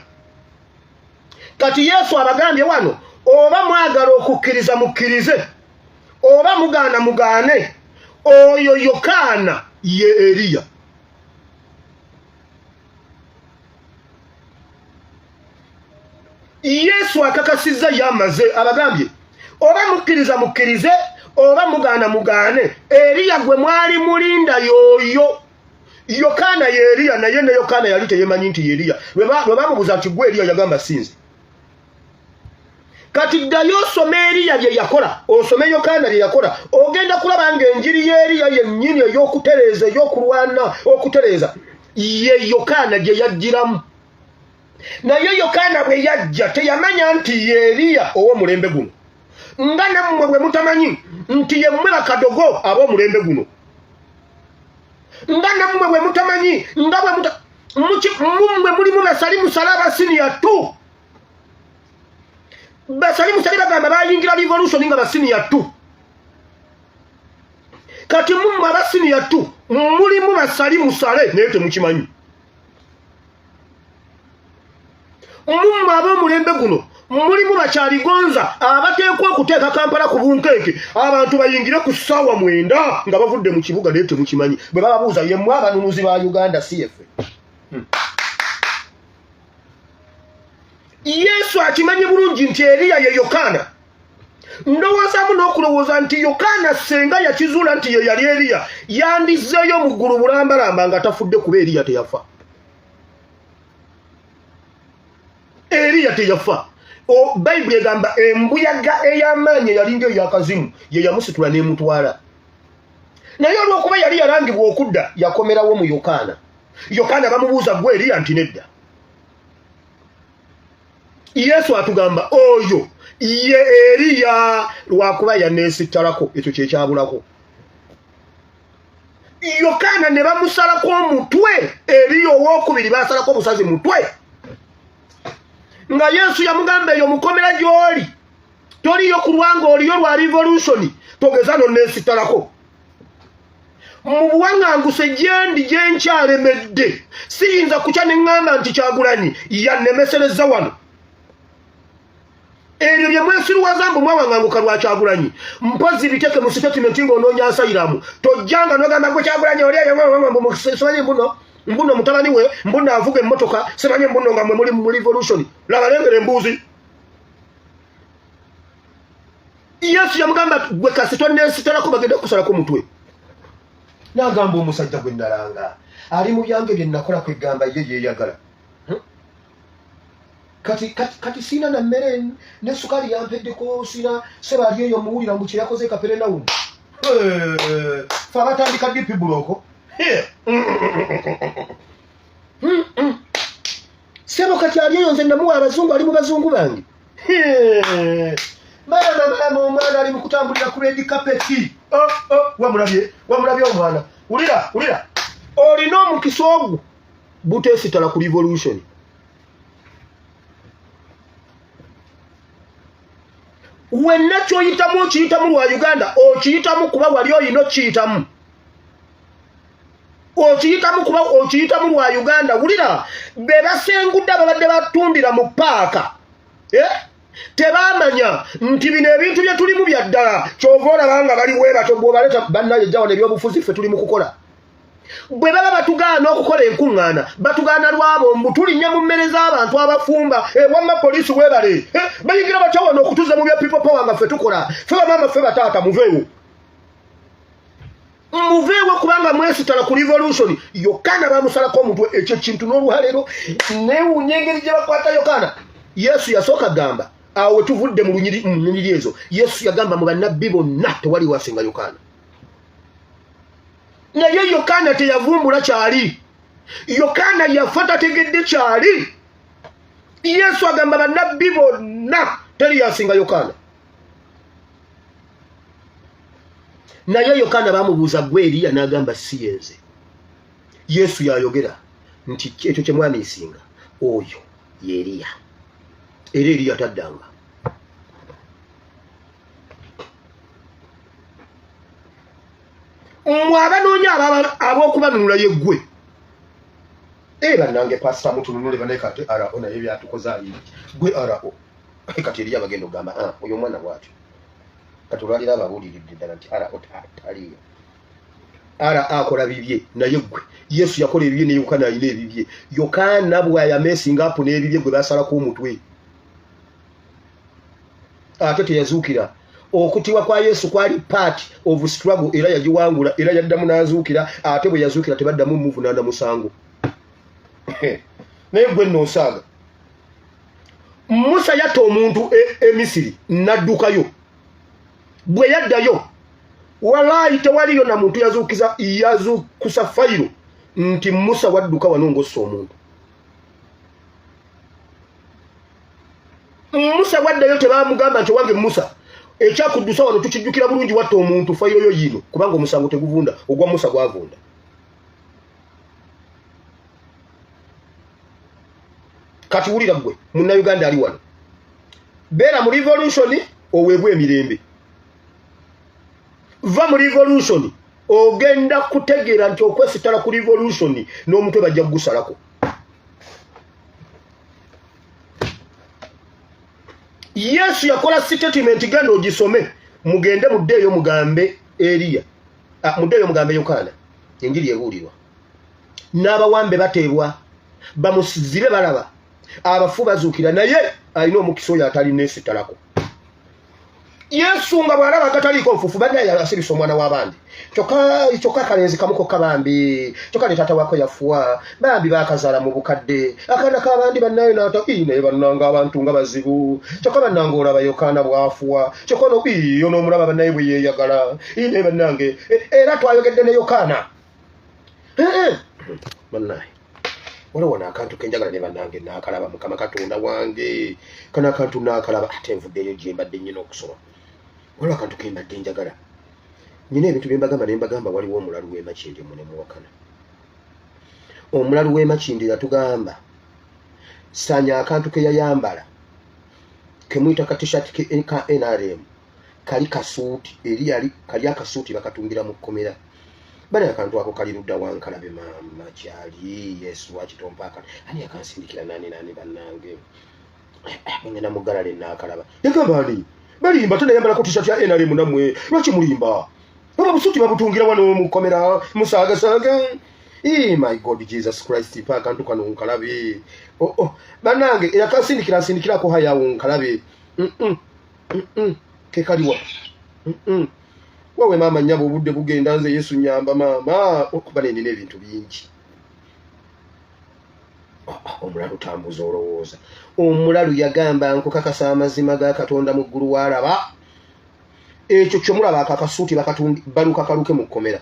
[SPEAKER 1] Kati Yesu abagambye wano, oba mwagala okukkiriza mukkirize, oba mugaana mugaane, oyo Yokaana ye Eriya. Yesu akakasizza ye amaze abagambye, oba mukkiriza mukkirize, oba mugaana mugaane, Eriya gwe mwali mulinda y'oyo. Yokaana ye Eriya, naye ne Yokaana yali teyemanyi nti ye Eriya. Lwe bamubuuza nti gwe Eriya, yagamba sinze. Kati ddayo osome Eriya bye yakola, osome Yokaana bye yakola, ogenda kulaba ng'enjiri y'Eriya yennyini ey'okutereeza, ey'okulwana okutereeza, ye Yokaana gye yajjiramu. Naye Yokaana bwe yajja teyamanya nti ye Eriya ow'omulembe guno, nga nammwe bwe mutamanyi nti ye mmwe bakadogo ab'omulembe guno, nga nammwe bwe mutamanyi, nga bwe muta mummwe mulimu basali musale abasiniya tu basali musale bagamba bayingira revolution nga basiniya tu. Kati mummwe abasiniya tu mulimu basali musale naye temukimanyi. Mummwe ab'omulembe guno mulimu bakyaligonza abateekwa okuteeka Kampala ku bunkenke, abantu bayingire ku ssaawa 9 nga bavudde mu kibuga naye temukimanyi. Bwe bababuuza, ye mmwe abanunuzi ba Uganda, si yeffe. Yesu akimanyi bulungi nti Eriya ye Yokaana. Ndowoozaamu n'okulowooza nti Yokaana ssenga yakizuula nti ye yali Eriya, yandizzeeyo mu ggulu bulambalamba nga tafudde, kuba Eriya teyafa. Eriya teyafa. Bayibuli egamba embuyaga ey'amaanyi eyalinga ey'akazimu ye yamusitula n'emutwala. Naye olw'okuba yali yalangibwa okudda, yakomerawo mu Yokaana. Yokaana bamubuuza, gwe Eriya? Nti nedda. Yesu atugamba oyo ye Eriya lwakuba yaneesittalako, ekyo kye kyabulako. Yokaana ne bamusalako omutwe, Eriya ow'okubiri basalako obusazi mutwe. Nga Yesu yamugamba eyo mukomera gy'oli, toliyo kulwanga, oliyo lwa revolution, togeza nonneesittalako. Mu buwaŋŋanguse gyendi gye nkyalemedde, siyinza kutya ne ŋŋamba nti Kyagulanyi yannemeserezza wano. Ebyo bye mwesiruwaza mbu mwawaŋŋanguka lwa Kyagulanyi, mpozi biteke mu sitatimenti ng'onoonya asayiramu. Tojjanga n'ogamba gwe Kyagulanyi oli eyo mbu simanyi mbuno mbuno mutabani we mbuno avuga emmotoka simanyi mbuno nga mwe muli mu revolution. Laba lengera embuuzi. Yesu yamugamba gwe kasi tonneesitalako, bagenda kukusalako mutwe. N'agamba omusajja gwe nalanga ali mu byange bye nakola, kwegamba ye yeeyagala. Kati, kati, kati sina na mmere ne sukaali yampeddeko, sina seba ali eyo muwulira mbu kye yakoze e Kaperenawumu. Fe abatandika DP buloko. Sebo kati ali eyo nze namuwa abazungu, ali mu bazungu bange. Maama, maama, omwana ali mu kutambulira ku red carpet. Oh, oh, wamulabye, wamulabye omwana. Wulira, wulira. Olina omukisa ogwo. Buteesitala ku revolution. Wenna kyoyitamu okiyitamu lwa Uganda, okiyitamu kuba wali oyina okiyitamu, okiyitamu kuba okiyitamu lwa Uganda. Wulira be basengudde ababadde batundira mu paaka, tebamanya nti bino ebintu bye tulimu bya ddala. Kyova olaba nga bali webatyo bw'obaleeta bannaye jjawo n'ebyobufuzi ffe tuli mu kukola. Bwe baba batugaana okukola enkuŋŋaana, batugaana lwabo mbu tulinnya mu mmere z'abantu abafumba. Wamma poliisi weebale, bayingira batya wano okutuza mu bya people power nga ffe tukola? Ffe bamaama, ffe bataata, muveewo, muveewo, kubanga mwesitala ku revolution. Yokaana bamusalako omutwe. Ekyo kintu n'olwaleero neewuunya engeri gye bakwata Yokaana. Yesu yasooka gamba awo we tuvudde mu lunyiriri ezo, Yesu yagamba mu bannabbi bonna tewali wasinga Yokaana. Naye Yokaana teyavumbula kyali. Yokaana yafa tategedde kyali. Yesu agamba bannabbi bonna teri yasinga Yokaana. Naye Yokaana bamubuuza, gwe Eriya? N'agamba, si yenze. Yesu yayogera nti ekyo kye mwamiisinga oyo ye Eriya, era Eriya taddanga. Mmwe abanoonya ab'okubanunula yeggwe. Bannange, pasita mutununule banaye. Kati RO naye byatukoze ali gwe RO. Kati eriyo abagenda okugamba, ah, oyo omwana bwatyo. Kati olwaliro ababuuliridde ddala nti RO taliyo. Ara akola bibye, naye gwe Yesu yakola ebibye ne Yokaana alina ebibye. Yokaana bw'ayamesinga apo n'ebibye gwe basalako omutwe, ate teyazuukira. Okutibwa kwa Yesu kwali part of struggle, era yagiwangula, era yaddamu n'azuukira. Ate bwe yazuukira tebaddamu muvunaana musango. Naye gwe nno osaaga. Musa yatta omuntu e Misiri n'addukayo. Bwe yaddayo, walaayi tewaliyo na muntu yazuukiza yazuukusa fayiro nti Musa wadduka wano ng'ossa omuntu. Musa waddayo tebamugamba nti owange Musa, ekyakuddusa wano tukijjukira bulungi, watta omuntu, fayiro yo yiino, kubanga omusango teguvunda. Ogwa Musa gwavunda. Kati wulira ggwe Munnayuganda ali wano, beera mu revolution oweebwa emirembe. Va mu revolution, ogenda kutegeera nti okwesitala ku revolution n'omutwe bajja kugusalako. Yesu yakola statement, genda ogisome. Mugende muddeeyo mugambe Eriya, ah, muddeeyo mugambe Yokaana enjiri ebuulirwa n'abawambe bateebwa, bamuzibe balaba, abafu bazuukira, naye alina omukisa oyo atalina esitalako. Yesu nga bw'alaba agataliiko nfuufu, bannaye asirisa omwana w'abandi. Kyokka akalenzi kamu kokka bambi, kyokka ne taata waako yafuwa bambi, baakazaala mu bukadde, akaana k'abandi bannaye naata. Naye bannanga abantu nga bazibu. Kyokka bannanga olaba Yokaana bw'afuwa, kyokka no yo n'omulaba bannaye bwe yeeyagala. Naye bannange, era twayogedde ne Yokaana. Bannaye waliwo wano akantu kenjagala ne bannange naakalaba. Mukama Katonda wange, kano akantu naakalaba, ate nvuddeyo gye mbadde nyina okusoma. Waliwo akantu kembadde njagala nyina ebintu byembagamba nembagamba. Waliwo omulalu w'emakindi omunemuwakana. Omulalu w'emakindi yatugamba sanya akantu ke yayambala kemuyita ka T-shirt ka NRM, kali kasuuti eri yali kali akasuuti bakatungira mu kkomera. Bana akantu ako kali ludda wankalabe maama kyali. Yesu, lwaki tompa akantu? Ani akansindikira? Nani nani? Bannange, ngenda mu galale naakalaba. Yagamba ani balimba, tenayambalako T-shirt ya NRM. Nammwe lwaki mulimba? Oba busuuti babutungira wano mu kkomera musaagasaaga. My God Jesus Christ, mpa akantu kano nkalabe. Oh, oh. Bannange, eyakansindikira nsindikirako hayawo nkalabe. Kekaliwa? Wawe maama nnyabo, obudde bugenda. Nze Yesu nyamba maama, okuba nenina ebintu bingi. Omulalu tambuza olowooza. Omulalu yagamba, nkukakasa amazima ga Katonda mu ggulu waalaba ekyo kyemulaba ako akasuuti baluka kaluke mu kkomera.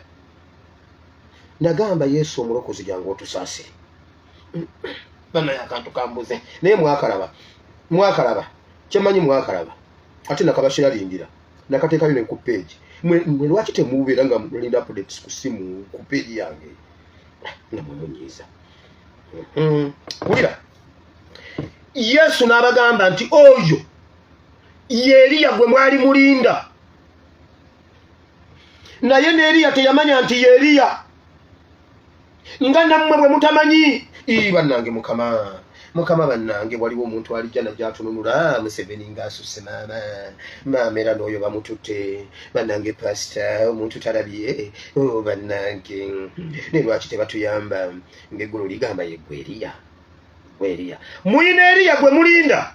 [SPEAKER 1] Nagamba, Yesu omulokozi jangu otusaasire. Banaye akantu kambuze, naye mwakalaba, mwakalaba, kyemanyi mwakalaba. Ate nakabasharingira, nakateekayo ne ku page. Mwe lwaki temubeera nga mulinda updates ku simu ku page yange? Nga mwe munyiiza. Wulira, Yesu n'abagamba nti oyo ye Eriya gwe mwali mulinda. Naye ne Eriya teyamanya nti ye Eriya, nga nammwe bwe mutamanyi. Bannange, Mukama, Mukama, bannange, waliwo omuntu alijja najja atununula. Museveni ng'asusse, maama, maama, era n'oyo bamututte. Bannange, pasita, omuntu talabye. Oh, bannange, ne lwaki tebatuyamba? Ng'eggulu ligamba, yeggwe Eriya, gwe Eriya. Muyina Eriya gwe mulinda,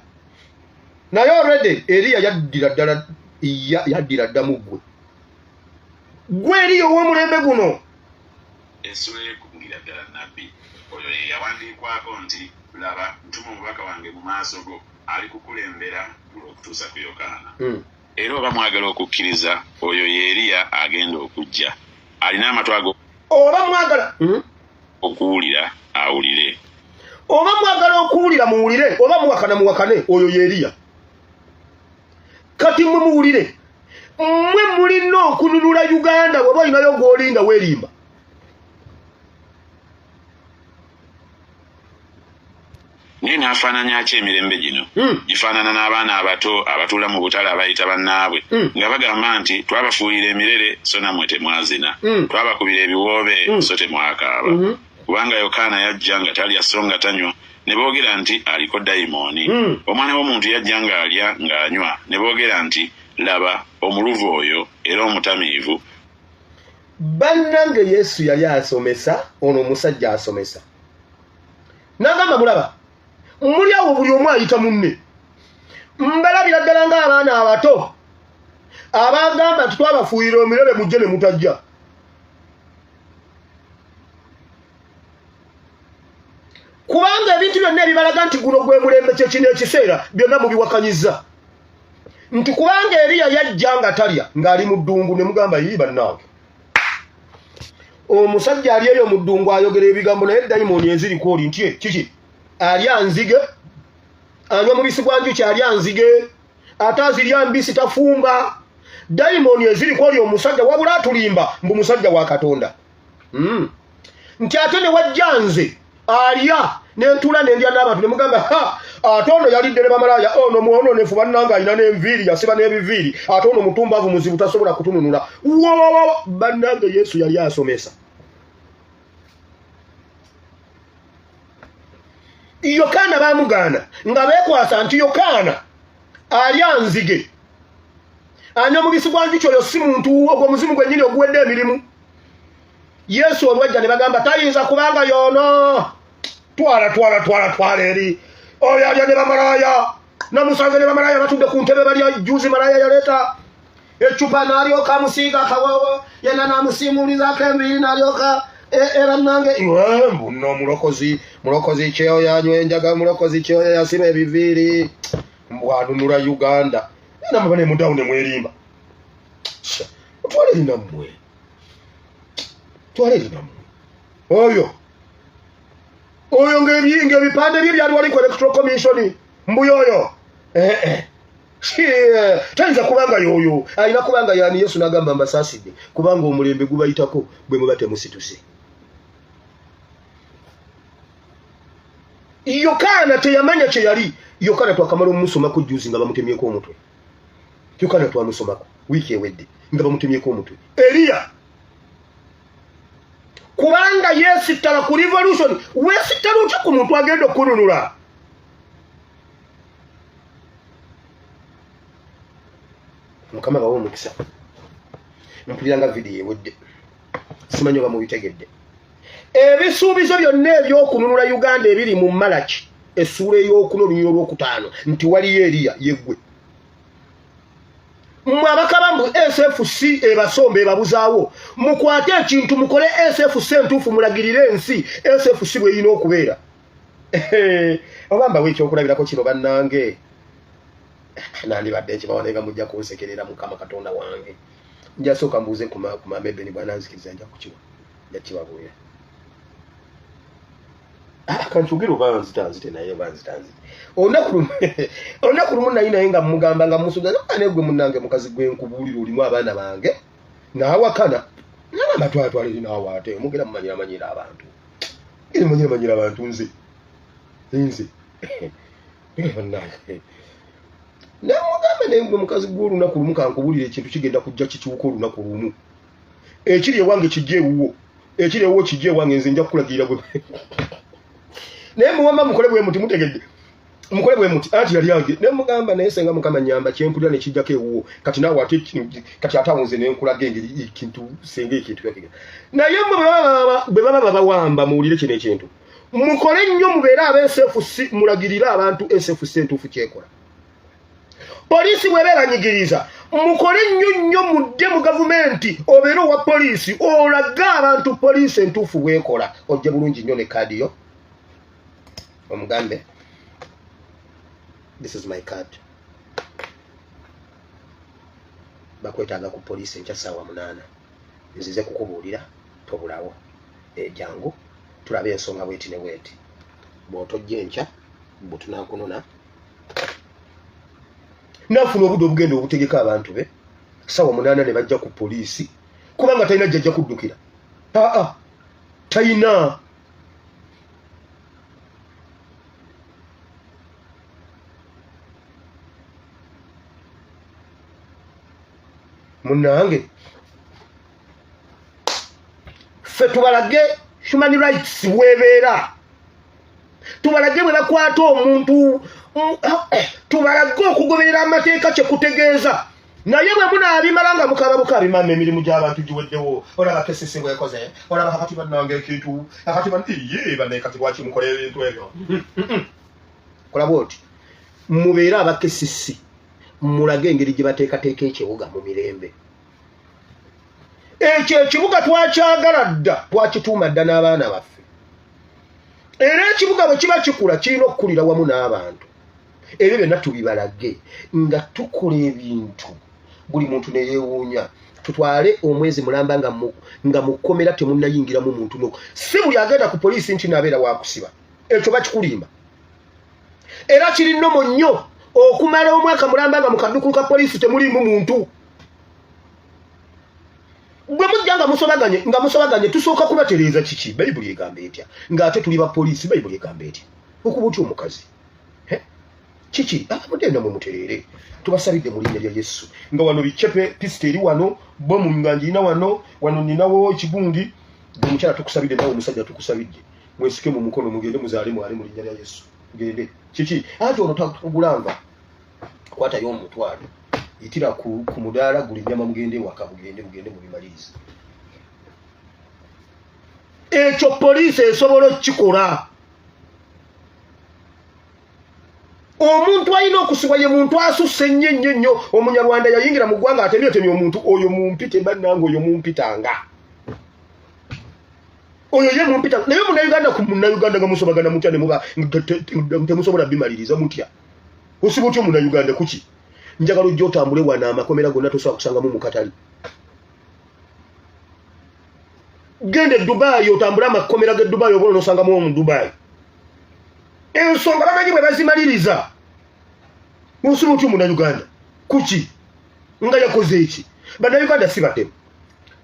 [SPEAKER 1] naye already Eriya yaddira ddala, yaddira dda mu ggwe. Gwe Eriya ow'omulembe guno.
[SPEAKER 19] Essula ekungira ddala nnabbi oyo ye yawandiikwako nti, "Laba, ntuma omubaka wange mu maaso go, alikukulembera," okutuusa ku Yokaana. Era oba mwagala okukkiriza, oyo ye Eriya agenda okujja. Alina amatu ago
[SPEAKER 1] Oba mwagala
[SPEAKER 19] okuwulira, awulire.
[SPEAKER 1] Oba mwagala okuwulira, muwulire, oba muwakana, muwakane, oyo ye Eriya. Kati mmwe muwulire, mmwe mulina okununula Uganda. Bw'oba olinayo gw'olinda, weerimba.
[SPEAKER 19] Naye n'afaananya ki emirembe gino? Gifaanana n'abaana abato abatuula mu butale abayita bannaabwe nga bagamba nti, 'Twabafuuyira emirere, so nammwe temwazina. Twabakubira ebiwoobe, so temwakaaba.' Kubanga Yokaana yajja nga talya so nga tanywa, ne boogera nti, 'Aliko dayimooni.' Omwana w'omuntu yajja ng'alya ng'anywa, ne boogera nti, 'Laba omuluvu oyo era omutamiivu.'"
[SPEAKER 1] Bannange, Yesu yali asomesa, ono omusajja asomesa n'agamba, mulaba muli awo buli omu ayita munne, mbalabira ddala ng'abaana abato abagamba nti twabafuuyira omirere, mujje ne mutajja. Kubanga ebintu byonna ebibalaga nti guno gwe mulembe, kyekino ekiseera, byonna mubiwakanyiza nti kubanga Eriya yajja nga talya, ng'ali mu ddungu, ne mugamba, "Yii bannange, omusajja ali eyo mu ddungu ayogera ebigambo, naye dayimooni eziri kwoli nti kiki? Alya nzige, anywa mubisi gwa njuki, alya nzige, ate azirya mbisi, tafumba. Dayimooni eziri kwoli omusajja, wabula atulimba mbu musajja wa Katonda." Nti ate ne wajja nze alya nentuula nendya n'abantu, ne mugamba, "Ha, ate ono yalidde ne bamalaaya, ono mwononefu, bannanga alina n'enviiri, yasiba n'ebiviiri, ate ono mutumbavu muzibu, tasobola kutununula." Wowowo, bannange, Yesu yali asomesa. Yokaana bamugaana nga beekwasa nti Yokaana alya nzige, anywa mubisi gwa njuki, oyo si muntu, ogwo muzimu gwennyini oguwedde emirimu. Yesu olwajja ne bagamba, "Tayinza kubanga yono, twala, twala, twala, twala eri oyo alya ne bamalaaya. Namusanze ne bamalaaya batudde ku ntebe balya. Juzi malaaya yaleeta ecupa n'alyoka amusiiga akawawa, yenna n'amusiimuulizaako enviiri, n'alyoka bannange, mbuno mulokozi, mulokozi kyoyo anywa enjaga, mulokozi kyoyo yasiba ebiviiri, mbwanunula Uganda." Namwe banemudawo ne mwerimba. Twala eri nammwe, twala eri nammwe. Oyo ng'ebipande bye byali wali ku Electoral Commission, mbuyo oyo tayinza kubanga yoyo, alina kubanga yani. Yesu n'agamba, "Mbasaasidde, kubanga omulembe gubayitako bwe muba temusituse." Yokaana teyamanya kye yali. Yokaana twakamala omumusomako juzi nga bamutemyeko omutwe. Yokaana twamusomako wiiki ewedde nga bamutemyeko omutwe. Eriya kubanga yeesittala ku revolution. Weesittala otya ku muntu agenda okununula? Mukama bawe omukisa. Mpulira nga vidiyo ewedde, simanyi oba mubitegedde. Ebisuubizo byonna ebyokununula Uganda ebiri mu Malaki essuula ey'okuna olunyiriri olwokutaano nti waliyo Eriya, yeggwe. Mmwe abakaba mbu SFC ebasomba ebabuzaawo, mukwate ekintu mukole SFC entuufu, mulagirire ensi SFC bw'erina okubeera. Oba mbawo ekyokulabirako kino, bannange, nandibadde nkibawa naye nga mujja kunsekerera. Mukama Katonda wange, njasooka mbuuze ku Maama Ebeni, bwananzikiriza nja kukiwa, nja kibabuulira. Kankyogere oba nzita nzite, naye oba nzita nzite. Olunaku lumu nayi naye nga mugamba nga musuga naye, "Gwe munnange, mukazi gwe, nkubuulira, olimu abaana bange." Naawakana, nagamba, "Twatwala eri naawe, ate mugera mumanyira manyira abantu." Manyira manyira abantu nze nze bannange namugambe naye gwe mukazi gwe olunaku lumu kankubulira ekintu kigenda kujja kikyuka olunaku lumu ekiri ewange kijja ewuwo ekiri ewuwo kijja ewange nze nja kukulagirira bwe naye muwamba mukole bwe muti mutegedde mukole bwe muti anti yali ange ne mugamba naye senga mukama nyamba kyempulira ne kijjako ewuwo kati naawe ate kati ate awo nze ne nkulaga engeri ekintu senga ekintu yakigenda naye mwe bwe baba babawamba muwulire kino ekintu mukole nnyo mubeere aba SFC mulagirire abantu SFC entuufu kyekola poliisi bw'ebeera nyigiriza mukole nnyo nnyo mudde mu gavumenti obeere owa poliisi olage abantu poliisi entuufu bwekola ojje bulungi nnyo ne kaadi yo omugambe this is my card bakwetaaga ku poliisi enkya ssaawa munaana nzize kukubuulira tobulawo e, jangu tulabe ensonga bweti ne bweti bw'otojja enkya bwe tunakunona nafuna obudde obugenda obutegeka abantu be sawa munaana ne bajja ku poliisi kubanga talina jjajja kuddukira aa talina munange ffe tubalage human rights bwebeera tubalage bwe bakwata omuntu tubalage okugoberera amateeka kyekutegeeza naye bwe munaabimala nga mukaba bukabi maama emirimu gy'abantu giweddewo olaba kesisi bwekoze olaba kakati bannange ekintu kakati ye bannaye kati lwaki mukola ebintu ebyo kola bwoti mubeere aba kesisi mulage engeri gye bateekateeka ekibuga mu mirembe ekyo ekibuga twakyagala dda twakituuma dda n'abaana baffe era ekibuga bwe kiba kikula kirina okukulira wamu n'abantu ebyo byonna tubibalage nga tukola ebintu buli muntu neyewuunya tutwale omwezi mulamba nga mukomera temunayingiramu muntu no si buli agenda ku poliisi nti nabeera wakusiba ekyo bakikulimba era kiri nomo nnyo okumala omwaka mulamba nga mukadukulu ka poliisi temulimu muntu bwe mujja nga musobaganye nga musobaganye tusooka kubatereeza kiki bayibuli egamba etya ng'ate tuli ba poliisi bayibuli egamba etya okuba otya omukazi kiki abamudde namwe mutereere tubasabidde mu linnya lya yesu nga wano bicepe pisita eri wano bomu nga ngirina wano wano ninawo ekigundi omukyala tukusabidde nawe omusajja tukusabidde mwesike mu mukono mugende muzaale mwale mu linnya lya yesu gende kiki anti ono takugulanga kwatayo omutwalo yitira ku, ku mudaala gula ennyama mugende ewaka mugende mugende mubimalirize ekyo poliisi esobola okukikola omuntu alina okusibwa ye muntu asusse ennyo ennyo ennyo omunyarwanda yayingira mu ggwanga atemyetemye omuntu oyo mumpite bannange oyo mumpitanga oyo ye mumpita naye munauganda ku munauganda nga musobagana mutya nemuba temusobola bimaliriza mutya osiba otya omunauganda kuki njagala ojja otambule wano amakomera gonna tosobola kusangamu mukatali genda e dubai otambule amakomera ge dubai oba onosangamu omu dubai ensonga bamanyi bwe bazimaliriza osiba otya omunauganda kuki nga yakoze eki banauganda si batemu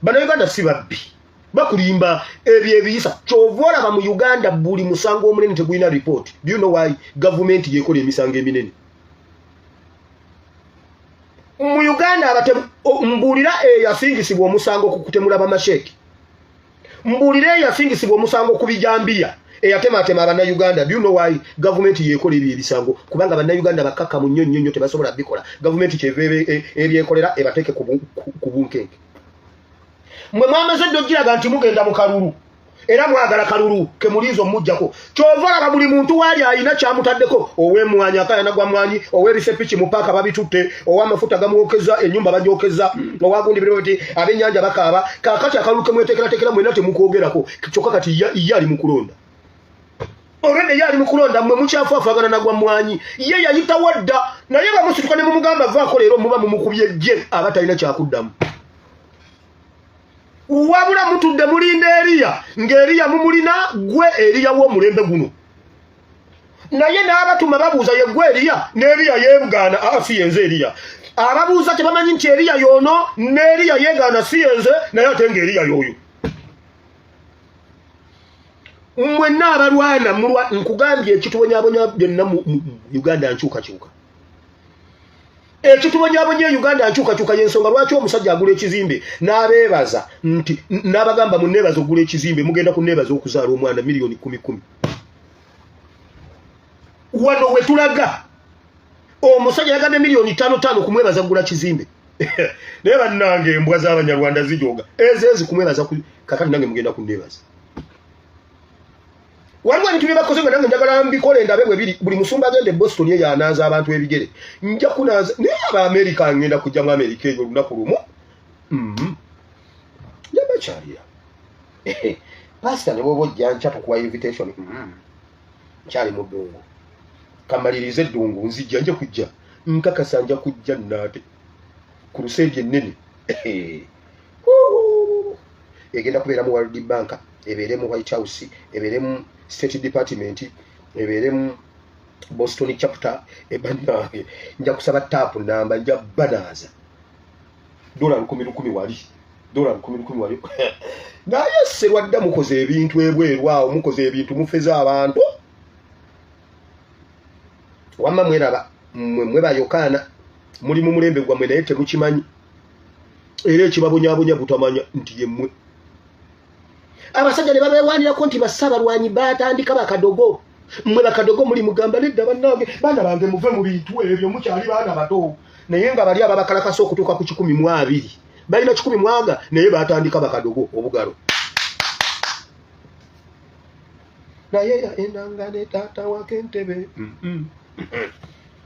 [SPEAKER 1] banauganda si babbi bakulimba ebyo ebiyisa kyova olaba mu uganda buli musango omunene tegulina report do you know why gavumenti yekola emisango eminene mu uganda abatemu mbuulira eyasingisibwa omusango ku kutemula bamasheki mbuulira eyasingisibwa omusango ku bijambiya eyatematema abannayuganda do you know why gavumenti yekola ebyo ebisango kubanga bannayuganda bakakkamu nnyo nnyo nnyo tebasobola bikola gavumenti kyeva ebyekolera ebateeke ku bunkenke mwe mwamaze dda okugiraga nti mugenda mu kalulu era mwagala kalulu kemulinza omujjako kyova olaba buli muntu waali alina kyamutaddeko owemwanyi akayana gwa mwanyi owebisepiki mu paaka babitutte owamafuta gamwokeza enyumba bagyokeza owagundi biroti abenyanja bakaaba kakati akalulu kemwetekeratekera mwena temukwogerako kyokka kati ye ali mu kulonda olwedde ye ali mu kulonda mwe mukyafaafagana na gwa mwanyi ye yayitawo dda naye bamusituka ne mumugamba vaako leero muba mumukubye jje aba talina kyakuddamu wabula mutudde mulinda eriya ng'eriya mumulina gwe eriya w'omulembe guno naye n'abatuma babuuza ye gwe eriya n'eriya yeegaana aa si yenze eriya ababuuza tebamanyi nti eriya yoono n'eriya yeegaana si yenze naye ate ng'eriya y'oyo Mwenna abalwana mulwa nkugambye ekitubonyabonya byonna mu Uganda nkyukakyuka. Ekitubonyabonya e Uganda nkyukakyuka y'ensonga lwaki omusajja agula ekizimbe n'abeebaza nti n'abagamba munneebaza okugula ekizimbe mugenda kunneebaza okuzaala omwana miliyoni kumi kumi. Wano we tulaga omusajja yagambye miliyoni ttaano ttaano kumwebaza kugula kizimbe. Naye bannange embwa z'Abanyarwanda zijooga ezo ezi kumwebaza kakati nange mugenda kunneebaza. Waliwo ebintu bye bakoze nga nange njagala mbikole ndabe bwe biri. Buli musumba agenda e Boston eyo anaaza abantu ebigere, nja kunaaza. Naye aba Amerika ngenda kujja mu Amerika eyo olunaku lumu, nja bakyalira. Pasita ne bwoba ojja nkya tukuwa invitation. Nkyali mu ddungu, kamalirize eddungu nzijja, nja kujja, nkakasa nja kujja naate ku luseedi ennene egenda kubeera mu World Bank, ebeere mu White House, ebeere mu State Department, ebeere mu Boston chapter. Ebannange nja kusaba taapu namba, nja banaaza dola lukumi lukumi wali, dola lukumi lukumi wali. Naye Serwadda mukoze ebintu ebweru awo, mukoze ebintu, mufeze abantu. Wamma mweraba mmwe, mwe ba Yokaana muli mu mulembe gwammwe naye temukimanyi, era ekibabonyabonya butamanya nti yemmwe. Abasajja ne babeewaanirako nti bassabalwanyi baatandika bakadogo. Mmwe bakadogo muli mugamba nedda bannange, baana bange muve mu bintu ebyo, mukyali baana bato. Naye nga bali ababakalakasa okutuuka ku 120 balina kikumi mu aga, naye baatandika bakadogo obugalo. Naye yaendanga ne taata wake Entebbe.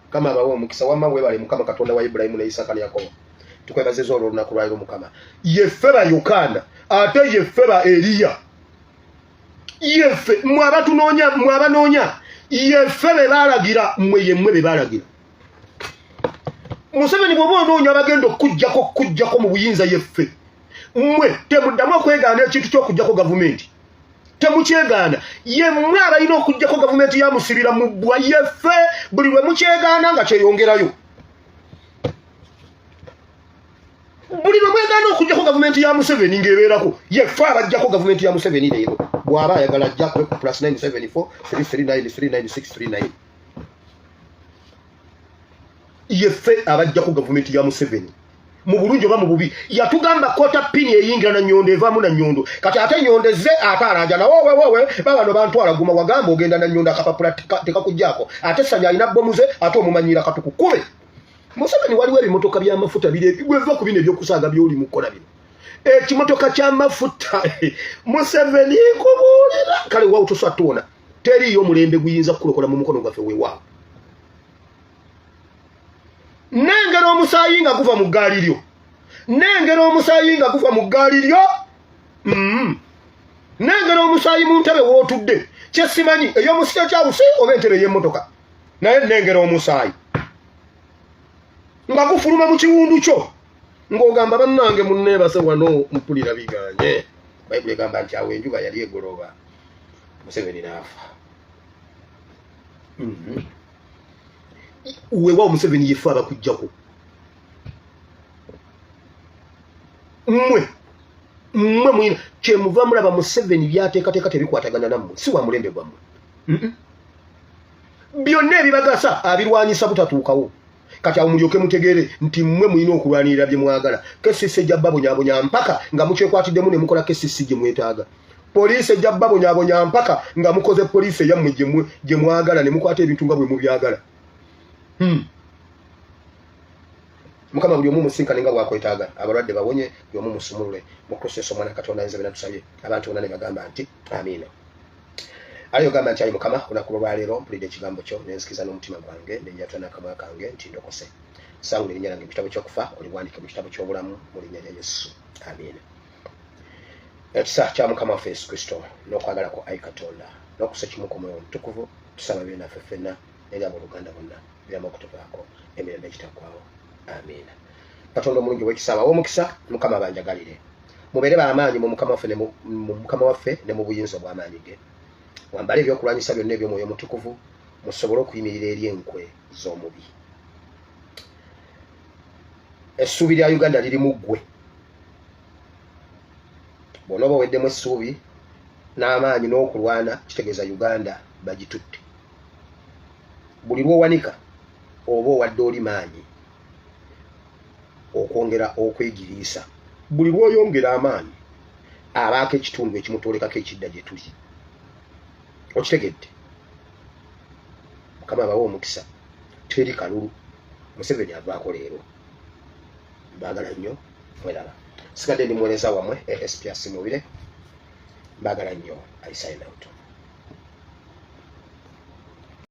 [SPEAKER 1] Mukama abawe omukisa. Wamma weebale Mukama Katonda wa Ibulayimu ne Isaaka ne Yakobo, tukwebazizza olw'olunaku lwaliro. Mukama, yeffe ba Yokaana ate yeffe ba Eriya, yeffe mwe abatunoonya, mwe abanoonya, yeffe be baalagira, mmwe yemmwe be baalagira. Museveni, bw'oba onoonya abagenda okukuggyako mu buyinza, yeffe. Mmwe temuddamu okwegaana ekintu ky'okuggyako gavumenti, temukyegaana. Yemmwe abalina okuggyako gavumenti ya musibira mu bbwa, yeffe. Buli lwe mukyegaana nga kyeyongerayo. Buli lwe mwegaana okuggyako gavumenti ya Museveni ng'ebeerako, yeffe abaggyako gavumenti ya Museveni leero. Bw'aba ayagala ajja kube ku +974 339 39639. Yeffe abaggyako gavumenti ya Museveni mu bulungi oba mu bubi. Yatugamba kota pini eyingira na nyondo, evaamu na nyondo. Kati ate nyondo ze ate alanja nawe wowe babano bantwala guma. Wagamba ogenda na nyondo, akapapula tekakuggyako. Ate Sanya alina bomu ze, ate omumanyira katukukube. Museveni, waliwo ebimotoka by'amafuta biri bweva ku bino ebyokusaaga byoli mukola bino, ekimotoka ky'amafuta. Museveni, nkubuulira kale, wawu tosobola tuwona. Teriiyo omulembe guyinza kukulokola mu mukono gwaffe. Weewaawo nengera omusaayi nga guva mu ggaali lyo, nengera omusaayi nga guva mu ggaali lyo. Nengera omusaayi mu ntebe w'otudde, kyesimanyi ey'omu State House oba entebe ey'emmotoka, naye nengera omusaayi nga gufuluma mu kiwundu kyo ng'ogamba bannange munneebase wano mpulira biganye. Bayibuli egamba nti awo enjuba yali egolooba, Museveni n'afa. Weewaawo Museveni, yeffe abakuggyako. Mmwe mmwe mulina kyemuva mulaba Museveni byateekateeka tebikwatagana nammwe, si wa mulembe gwammwe. Byonna ebibagasa abirwanyisa butatuukawo. Kati awo mulyoke mutegeere nti mmwe mulina okulwanirira bye mwagala. KCC ejja babonyabonya mpaka nga mukyekwatiddemu ne mukola KCC gye mwetaaga. Poliisi ejja babonyabonya mpaka nga mukoze poliisi eyammwe gye mwagala ne mukwata ebintu nga bwe mubyagala. Mukama, buli omu musinkane nga bwakwetaaga, abalwadde bawonye, buli omu musumulule mu Kristo Yesu omwana Katonda ayinza byonna. Tusabye, abantu bonna ne bagamba nti amiina. Ali ogamba nti ayi Mukama, olunaku lwolwaleero mpulidde ekigambo kyo, nenzikiriza n'omutima gwange, nenjatula n'akamwa kange nti ndokose. Sangula erinnya lyange mu kitabo ky'okufa, oliwandike mu kitabo ky'obulamu, mu linnya lya Yesu, amiina. Ekisa kya Mukama waffe Yesu Kristo n'okwagala kwa ayi Katonda n'okussa kimu ku Mwoyo Omutukuvu tusaba bye naffe ffenna eri abooluganda bonna biramu okutuvaako emirembe egitaggwawo, amiina. Katonda omulungi ow'ekisa abawe omukisa. Mukama abanjagalire, mubeere b'amaanyi mu Mukama waffe ne mu Mukama waffe ne mu buyinza obw'amaanyi ge. Wambale ebyokulwanyisa byonna eby'Omwoyo Omutukuvu, musobole okuyimirira eri enkwe z'omubi. Essuubi lya Uganda liri mu ggwe. Bw'onooba oweddemu essuubi, N'amaanyi n'okulwana kitegeeza Uganda bagitutte. Buli lw'owanika oba owadde oli maanyi okwongera okwegiriisa. Buli lw'oyongera amaanyi abaako ekitundu ekimutolekako ekidda gye tuli. Okitegedde? Mukama abawe omukisa. Teri kalulu, Museveni avaako leero. Mbaagala nnyo, mweraba. Sigadde ndi muweereza wammwe, ASP Asimubire. Mbaagala nnyo. I sign out.